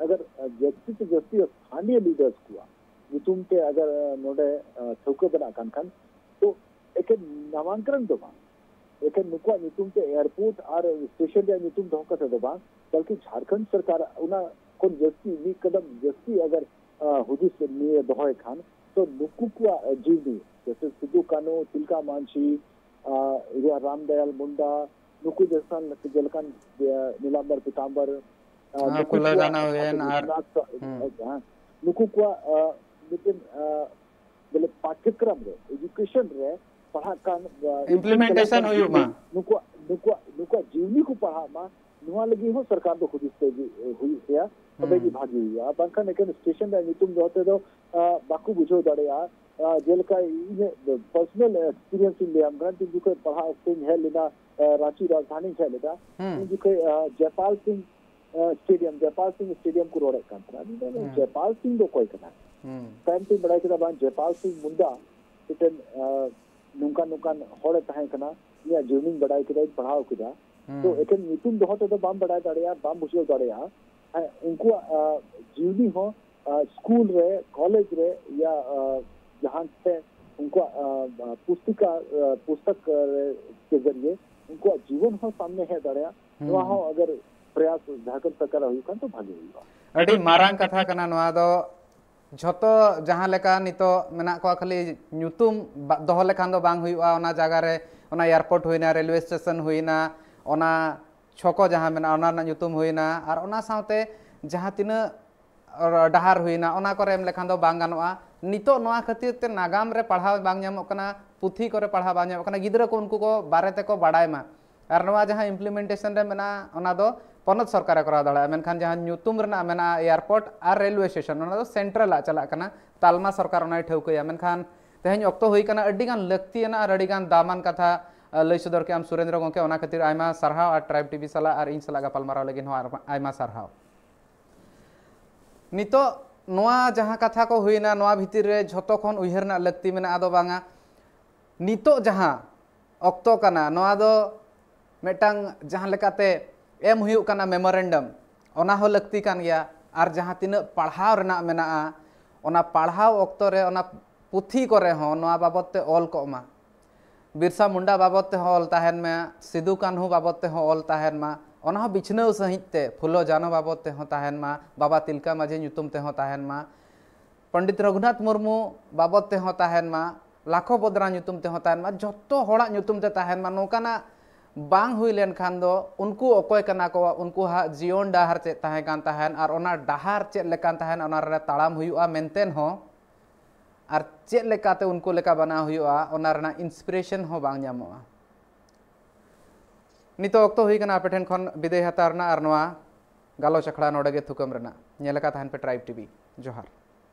ᱟᱜᱟᱨ, ᱟ, ᱡᱟᱹᱥᱛᱤ ᱛᱮ ᱡᱟᱹᱥᱛᱤ ᱥᱛᱷᱟᱱᱤᱭᱚ ᱞᱤᱰᱟᱨᱥ ᱠᱚᱣᱟᱜ ᱧᱩᱛᱩᱢ ᱛᱮ ᱟᱜᱟᱨ, ᱟ, ᱱᱚᱰᱮ, ᱟ, ᱴᱷᱟᱹᱣᱠᱟᱹ ᱵᱮᱱᱟᱜ ᱠᱟᱱ ᱠᱷᱟᱱ, ᱛᱚ ᱮᱠᱮᱱ ᱱᱟᱢᱟᱝᱠᱚᱨᱚᱱ ᱫᱚ ᱵᱟᱝ, ᱮᱠᱮᱱ ᱱᱩᱠᱩᱣᱟᱜ ᱧᱩᱛᱩᱢ ᱛᱮ ᱮᱭᱟᱨᱯᱳᱨᱴ ᱟᱨ ᱥᱴᱮᱥᱚᱱ ᱨᱮᱭᱟᱜ ᱧᱩᱛᱩᱢ ᱫᱚᱦᱚ ᱠᱟᱛᱮ ᱫᱚ ᱵᱟᱝ, ᱵᱚᱞᱠᱤ ᱡᱷᱟᱲᱠᱷᱚᱸᱰ ᱥᱚᱨᱠᱟᱨ ᱚᱱᱟ ᱠᱷᱚᱱ ᱡᱟᱹᱥᱛᱤ, ᱢᱤᱫ ᱠᱟᱫᱟᱢ ᱡᱟᱹᱥᱛᱤ ᱟᱜᱟᱨ, ᱟ, ᱦᱩᱫᱤᱥ ᱱᱤᱭᱮ ᱫᱚᱦᱚᱭ ᱠᱷᱟᱱ, ᱛᱚ ᱱᱩᱠᱩ ᱠᱚᱣᱟᱜ ᱡᱤᱣᱱᱤ, ᱡᱮᱥᱮ ᱥᱤᱫᱩ ᱠᱟᱹᱱᱦᱩ, ᱛᱤᱞᱠᱟ ᱢᱟᱹᱡᱷᱤ, ᱟ, ᱤᱭᱟᱹ ᱨᱟᱢ ᱫᱟᱭᱟᱞ ᱢᱩᱱᱰᱟ, ᱱᱩᱠᱩ ᱡᱮᱥᱟᱱ, ᱡᱮᱞᱮᱠᱟᱱ, ᱡᱮ, ᱱᱤᱞᱟᱢᱵᱟᱨ ᱯᱤᱛᱟᱢᱵᱚᱨ, ᱟ, ᱦᱮᱸ, ᱱᱩᱠᱩ ᱯᱷᱩᱞᱳ ᱠᱚᱣᱟᱜ ᱡᱷᱟᱱᱳ ᱦᱩᱭᱮᱱ ᱟᱨ ᱵᱤᱥᱣᱚᱱᱟᱛᱷ, ᱦᱩᱸ᱾ ᱦᱮᱸ, ᱱᱩᱠᱩ ᱠᱚᱣᱟᱜ, ᱟ, ᱢᱤᱫᱴᱮᱱ, ᱟ, ᱵᱚᱞᱮ ᱯᱟᱴᱷᱭᱚᱠᱨᱚᱢ ᱨᱮ, ᱮᱰᱩᱠᱮᱥᱚᱱ ᱨᱮ ᱯᱟᱲᱦᱟᱜ ᱠᱟᱱ, ᱟ, implementation ᱪᱟᱞᱟᱜ ᱠᱟᱱ ᱦᱩᱭᱩᱜ ᱢᱟ᱾ ᱡᱤᱣᱱᱤ, ᱱᱩᱠᱩᱣᱟᱜ, ᱱᱩᱠᱩᱣᱟᱜ, ᱱᱩᱠᱩᱣᱟᱜ ᱡᱤᱣᱱᱤ ᱠᱚ ᱯᱟᱲᱦᱟᱜ ᱢᱟ, ᱱᱚᱣᱟ ᱞᱟᱹᱜᱤᱫ ᱦᱚᱸ ᱥᱚᱨᱠᱟᱨ ᱫᱚ ᱦᱩᱫᱤᱥ ᱛᱮ ᱜᱮ, ᱦᱩᱭᱩᱜ ᱛᱟᱭᱟ, ᱛᱚᱵᱮ ᱜᱮ ᱦᱩᱸ᱾ ᱵᱷᱟᱜᱤ ᱦᱩᱭᱩᱜᱼᱟ᱾ ᱵᱟᱝᱠᱷᱟᱱ ᱮᱠᱮᱱ ᱥᱴᱮᱥᱚᱱ ᱨᱮᱭᱟᱜ ᱧᱩᱛᱩᱢ ᱫᱚᱦᱚ ᱛᱮᱫᱚ, ᱟ, ᱵᱟᱠᱚ ᱵᱩᱡᱷᱟᱹᱣ ᱫᱟᱲᱮᱭᱟᱜᱼᱟ᱾ ᱟ, ᱡᱮᱞᱮᱠᱟ ᱤᱧᱟᱹᱜ ᱯᱟᱨᱥᱚᱱᱟᱞ ᱮᱠᱥᱯᱤᱨᱤᱭᱮᱱᱥ ᱤᱧ ᱞᱟᱹᱭᱟᱢ ᱠᱟᱱᱟ, ᱛᱤᱱ ᱡᱚᱠᱷᱚᱱ ᱯᱟᱲᱦᱟᱜ ᱚᱠᱛᱮᱧ ᱦᱮᱡ ᱞᱮᱱᱟ, ᱟ, ᱨᱟᱸᱪᱤ ᱨᱟᱡᱽᱫᱷᱟᱱᱤᱧ ᱦᱮᱡ ᱞᱮᱱᱟ, ᱦᱩᱸ᱾ ᱩᱱ ᱡᱚᱠᱷᱚᱱ, ᱟ, ᱡᱚᱭᱯᱟᱞ ᱥᱤᱝ, ᱟ, ᱥᱴᱮᱰᱤᱭᱟᱢ, ᱡᱚᱭᱯᱟᱞ ᱥᱤᱝ ᱥᱴᱮᱰᱤᱭᱟᱢ ᱠᱚ ᱨᱚᱲᱮᱫ ᱠᱟᱱ ᱛᱟᱦᱮᱱᱟ᱾ ᱤᱧ ᱫᱚ ᱦᱩᱸ᱾ ᱡᱚᱭᱯᱟᱞ ᱥᱤᱝ ᱫᱚ ᱚᱠᱚᱭ ᱠᱟᱱᱟ? ᱦᱩᱸ᱾ ᱛᱟᱭᱚᱢ ᱛᱮᱧ ᱵᱟᱲᱟᱭ ᱠᱮᱫᱟ, ᱵᱟᱝ, ᱡᱚᱭᱯᱟᱞ ᱥᱤᱝ ᱢᱩᱱᱰᱟ ᱢᱤᱫᱴᱮᱱ, ᱟ, ᱱᱚᱝᱠᱟᱱ ᱱᱚᱝᱠᱟᱱ ᱦᱚᱲᱮ ᱛᱟᱦᱮᱸ ᱠᱟᱱᱟ, ᱩᱱᱤᱭᱟᱜ ᱡᱤᱣᱱᱤᱧ ᱵᱟᱲᱟᱭ ᱠᱮᱫᱟ, ᱯᱟᱲᱦᱟᱣ ᱠᱮᱫᱟ᱾ ᱦᱩᱸ᱾ ᱛᱚ ᱮᱠᱮᱱ ᱧᱩᱛᱩᱢ ᱫᱚᱦᱚ ᱛᱮᱫᱚ ᱵᱟᱢ ᱵᱟᱲᱟᱭ ᱫᱟᱲᱮᱭᱟᱜᱼᱟ, ᱵᱟᱢ ᱵᱩᱡᱷᱟᱹᱣ ᱫᱟᱲᱮᱭᱟᱜᱼᱟ᱾ ᱦᱮᱸ, ᱩᱱᱠᱩᱣᱟᱜ, ᱟ, ᱡᱤᱣᱱᱤ ᱦᱚᱸ, ᱟ, ᱥᱠᱩᱞ ᱨᱮ, ᱠᱚᱞᱮᱡᱽ ᱨᱮ, ᱭᱟ, ᱟ, ᱡᱟᱦᱟᱸ ᱛᱮ ᱩᱱᱠᱩᱣᱟᱜ, ᱟ, ᱟ, ᱯᱩᱥᱛᱤᱠᱟ, ᱟ, ᱯᱩᱥᱛᱚᱠ, ᱟ, ᱨᱮ, ᱠᱮ ᱡᱟᱹᱨᱤᱭᱮ ᱩᱱᱠᱩᱣᱟᱜ ᱡᱤᱵᱚᱱ ᱦᱚᱸ ᱥᱟᱢᱱᱮ ᱦᱮᱡ ᱫᱟᱲᱮᱭᱟᱜᱼᱟ᱾ ᱦᱩᱸ᱾ ᱱᱚᱣᱟ ᱦᱚᱸ ᱟᱜᱟᱨ ᱯᱨᱚᱭᱟᱥ ᱡᱷᱟᱲᱠᱷᱚᱸᱰ ᱥᱚᱨᱠᱟᱨᱟᱜ ᱦᱩᱭᱩᱜ ᱠᱷᱟᱱ ᱫᱚ ᱵᱷᱟᱜᱮ ᱦᱩᱭᱩᱜᱼᱟ᱾ ᱟᱹᱰᱤ ᱢᱟᱨᱟᱝ ᱠᱟᱛᱷᱟ ᱠᱟᱱᱟ ᱱᱚᱣᱟ ᱫᱚ᱾ ᱡᱷᱚᱛᱚ ᱡᱟᱦᱟᱸ ᱞᱮᱠᱟ ᱱᱤᱛᱚᱜ ᱢᱮᱱᱟᱜ ᱠᱚᱣᱟ, ᱠᱷᱟᱹᱞᱤ ᱧᱩᱛᱩᱢ ᱵᱟ-, ᱫᱚᱦᱚ ᱞᱮᱠᱷᱟᱱ ᱫᱚ ᱵᱟᱝ ᱦᱩᱭᱩᱜᱼᱟ᱾ ᱚᱱᱟ ᱡᱟᱭᱜᱟ ᱨᱮ, ᱚᱱᱟ ᱮᱭᱟᱨᱯᱳᱨᱴ ᱦᱩᱭᱱᱟ, ᱨᱮᱞᱣᱮ ᱥᱴᱮᱥᱚᱱ ᱦᱩᱭᱱᱟ, ᱚᱱᱟ ᱪᱷᱚᱠᱚ ᱡᱟᱦᱟᱸ ᱢᱮᱱᱟᱜᱼᱟ, ᱚᱱᱟ ᱨᱮᱱᱟᱜ ᱧᱩᱛᱩᱢ ᱦᱩᱭᱱᱟ, ᱟᱨ ᱚᱱᱟ ᱥᱟᱶᱛᱮ ᱡᱟᱦᱟᱸ ᱛᱤᱱᱟᱹᱜ ᱰᱟᱦᱟᱨ ᱦᱩᱭᱱᱟ, ᱚᱱᱟ ᱠᱚᱨᱮ ᱮᱢ ᱞᱮᱠᱷᱟᱱ ᱫᱚ ᱵᱟᱝ ᱜᱟᱱᱚᱜᱼᱟ᱾ ᱱᱤᱛᱚᱜ ᱱᱚᱣᱟ ᱠᱷᱟᱹᱛᱤᱨ ᱛᱮ ᱱᱟᱜᱟᱢ ᱨᱮ ᱯᱟᱲᱦᱟᱣ ᱵᱟᱝ ᱧᱟᱢᱚᱜ ᱠᱟᱱᱟ, ᱯᱩᱛᱷᱤ ᱠᱚᱨᱮ ᱯᱟᱲᱦᱟᱣ ᱵᱟᱝ ᱧᱟᱢᱚᱜ ᱠᱟᱱᱟ, ᱜᱤᱫᱽᱨᱟᱹ ᱠᱚ ᱩᱱᱠᱩ ᱠᱚ ᱵᱟᱨᱮ ᱛᱮᱠᱚ ᱵᱟᱲᱟᱭ ᱢᱟ᱾ ᱟᱨ ᱱᱚᱣᱟ ᱡᱟᱦᱟᱸ implementation ᱨᱮ ᱢᱮᱱᱟᱜᱼᱟ, ᱚᱱᱟ ᱫᱚ ᱯᱚᱱᱚᱛ ᱥᱚᱨᱠᱟᱨᱮ ᱠᱚᱨᱟᱣ ᱫᱟᱲᱮᱭᱟᱜᱼᱟ, ᱢᱮᱱᱠᱷᱟᱱ ᱡᱟᱦᱟᱸ ᱧᱩᱛᱩᱢ ᱨᱮᱱᱟᱜ ᱢᱮᱱᱟᱜᱼᱟ ᱮᱭᱟᱨᱯᱳᱨᱴ ᱟᱨ ᱨᱮᱞᱣᱮ ᱥᱴᱮᱥᱚᱱ, ᱚᱱᱟ ᱫᱚ ᱥᱮᱱᱴᱨᱟᱞᱟᱜ ᱪᱟᱞᱟᱜ ᱠᱟᱱᱟ, ᱛᱟᱞᱢᱟ ᱥᱚᱨᱠᱟᱨ ᱚᱱᱟᱭ ᱴᱷᱟᱹᱣᱠᱟᱹᱭᱟ᱾ ᱢᱮᱱᱠᱷᱟᱱ ᱛᱮᱦᱮᱧ ᱚᱠᱛᱚ ᱦᱩᱭ ᱠᱟᱱᱟ, ᱟᱹᱰᱤᱜᱟᱱ ᱞᱟᱹᱠᱛᱤᱭᱟᱱᱟᱜ ᱟᱨ ᱟᱹᱰᱤᱜᱟᱱ ᱫᱟᱢᱟᱱ ᱠᱟᱛᱷᱟ, ᱟ, ᱞᱟᱹᱭ ᱥᱚᱫᱚᱨ ᱠᱮᱫ ᱟᱢ ᱥᱩᱨᱮᱱᱫᱨᱚ ᱜᱚᱢᱠᱮ, ᱚᱱᱟ ᱠᱷᱟᱹᱛᱤᱨ ᱟᱭᱢᱟ ᱥᱟᱨᱦᱟᱣ᱾ ᱟᱨ ᱴᱨᱟᱭᱤᱵᱽ ᱴᱤᱵᱷᱤ ᱥᱟᱞᱟᱜ ᱟᱨ ᱤᱧ ᱥᱟᱞᱟᱜ ᱜᱟᱯᱟᱞᱢᱟᱨᱟᱣ ᱞᱟᱹᱜᱤᱫ ᱦᱚᱸ ᱟᱨ ᱟᱭᱢᱟ ᱥᱟᱨᱦᱟᱣ᱾ ᱱᱤᱛᱚᱜ ᱱᱚᱣᱟ ᱡᱟᱦᱟᱸ ᱠᱟᱛᱷᱟ ᱠᱚ ᱦᱩᱭᱱᱟ, ᱱᱚᱣᱟ ᱵᱷᱤᱛᱤᱨ ᱨᱮ ᱡᱷᱚᱛᱚ ᱠᱷᱚᱱ ᱩᱭᱦᱟᱹᱨ ᱨᱮᱱᱟᱜ ᱞᱟᱹᱠᱛᱤ ᱢᱮᱱᱟᱜᱼᱟ ᱫᱚ ᱵᱟᱝᱟ, ᱱᱤᱛᱚᱜ ᱡᱟᱦᱟᱸ ᱚᱠᱛᱚ ᱠᱟᱱᱟ, ᱱᱚᱣᱟ ᱫᱚ ᱢᱤᱫᱴᱟᱝ ᱡᱟᱦᱟᱸ ᱞᱮᱠᱟᱛᱮ ᱮᱢ ᱦᱩᱭᱩᱜ ᱠᱟᱱᱟ memorandum, ᱚᱱᱟ ᱦᱚᱸ ᱞᱟᱹᱠᱛᱤ ᱠᱟᱱ ᱜᱮᱭᱟ᱾ ᱟᱨ ᱡᱟᱦᱟᱸ ᱛᱤᱱᱟᱹᱜ ᱯᱟᱲᱦᱟᱣ ᱨᱮᱱᱟᱜ ᱢᱮᱱᱟᱜᱼᱟ, ᱚᱱᱟ ᱯᱟᱲᱦᱟᱣ ᱚᱠᱛᱚ ᱨᱮ ᱚᱱᱟ ᱯᱩᱛᱷᱤ ᱠᱚᱨᱮ ᱦᱚᱸ ᱱᱚᱣᱟ ᱵᱟᱵᱚᱛ ᱛᱮ ᱚᱞ ᱠᱚᱜ ᱢᱟ᱾ ᱵᱤᱨᱥᱟ ᱢᱩᱱᱰᱟ ᱵᱟᱵᱚᱛ ᱛᱮᱦᱚᱸ ᱚᱞ ᱛᱟᱦᱮᱱ ᱢᱟ, ᱥᱤᱫᱩ ᱠᱟᱹᱱᱦᱩ ᱵᱟᱵᱚᱛ ᱛᱮᱦᱚᱸ ᱚᱞ ᱛᱟᱦᱮᱱ ᱢᱟ, ᱚᱱᱟ ᱦᱚᱸ ᱵᱤᱪᱷᱱᱟᱹᱣ ᱥᱟᱺᱦᱤᱡ ᱛᱮ, ᱯᱷᱩᱞᱳ ᱡᱷᱟᱱᱚ ᱵᱟᱵᱚᱛ ᱛᱮᱦᱚᱸ ᱛᱟᱦᱮᱱ ᱢᱟ, ᱵᱟᱵᱟ ᱛᱤᱞᱠᱟᱹ ᱢᱟᱹᱡᱷᱤ ᱧᱩᱛᱩᱢ ᱛᱮᱦᱚᱸ ᱛᱟᱦᱮᱱ ᱢᱟ, ᱯᱚᱱᱰᱤᱛ ᱨᱚᱜᱷᱩᱱᱟᱛᱷ ᱢᱩᱨᱢᱩ ᱵᱟᱵᱚᱛ ᱛᱮᱦᱚᱸ ᱛᱟᱦᱮᱱ ᱢᱟ, ᱞᱟᱠᱷᱚ ᱵᱚᱫᱽᱨᱟ ᱧᱩᱛᱩᱢ ᱛᱮᱦᱚᱸ ᱛᱟᱦᱮᱱ ᱢᱟ, ᱡᱷᱚᱛᱚ ᱦᱚᱲᱟᱜ ᱧᱩᱛᱩᱢ ᱛᱮ ᱛᱟᱦᱮᱱ ᱢᱟ᱾ ᱱᱚᱝᱠᱟᱱᱟᱜ ᱵᱟᱝ ᱦᱩᱭ ᱞᱮᱱᱠᱷᱟᱱ ᱫᱚ ᱩᱱᱠᱩ ᱚᱠᱚᱭ ᱠᱟᱱᱟ ᱠᱚ, ᱩᱱᱠᱩᱣᱟᱜ ᱡᱤᱭᱚᱱ ᱰᱟᱦᱟᱨ ᱪᱮᱫ ᱛᱟᱦᱮᱸ ᱠᱟᱱ ᱛᱟᱦᱮᱸᱫ ᱟᱨ ᱚᱱᱟ ᱰᱟᱦᱟᱨ ᱪᱮᱫ ᱞᱮᱠᱟᱱ ᱛᱟᱦᱮᱸᱫ, ᱚᱱᱟ ᱨᱮ ᱛᱟᱲᱟᱢ ᱦᱩᱭᱩᱜᱼᱟ ᱢᱮᱱᱛᱮ ᱦᱚᱸ, ᱟᱨ ᱪᱮᱫ ᱞᱮᱠᱟᱛᱮ ᱩᱱᱠᱩ ᱞᱮᱠᱟ ᱵᱮᱱᱟᱣ ᱦᱩᱭᱩᱜᱼᱟ, ᱚᱱᱟ ᱨᱮᱱᱟᱜ inspiration ᱦᱚᱸ ᱵᱟᱝ ᱧᱟᱢᱚᱜᱼᱟ᱾ ᱱᱤᱛᱚᱜ ᱚᱠᱛᱚ ᱦᱩᱭ ᱠᱟᱱᱟ ᱟᱯᱮ ᱴᱷᱮᱱ ᱠᱷᱚᱱ ᱵᱤᱫᱟᱹᱭ ᱦᱟᱛᱟᱣ ᱨᱮᱱᱟᱜ ᱟᱨ ᱱᱚᱣᱟ ᱜᱟᱞᱚᱪ ᱟᱠᱷᱲᱟ ᱱᱚᱰᱮ ᱜᱮ ᱛᱷᱩᱠᱟᱹᱢ ᱨᱮᱱᱟᱜ᱾ ᱧᱮᱞ ᱟᱠᱟᱫ ᱛᱟᱦᱮᱱ ᱯᱮ Tribe TV᱾ ᱡᱚᱦᱟᱨ᱾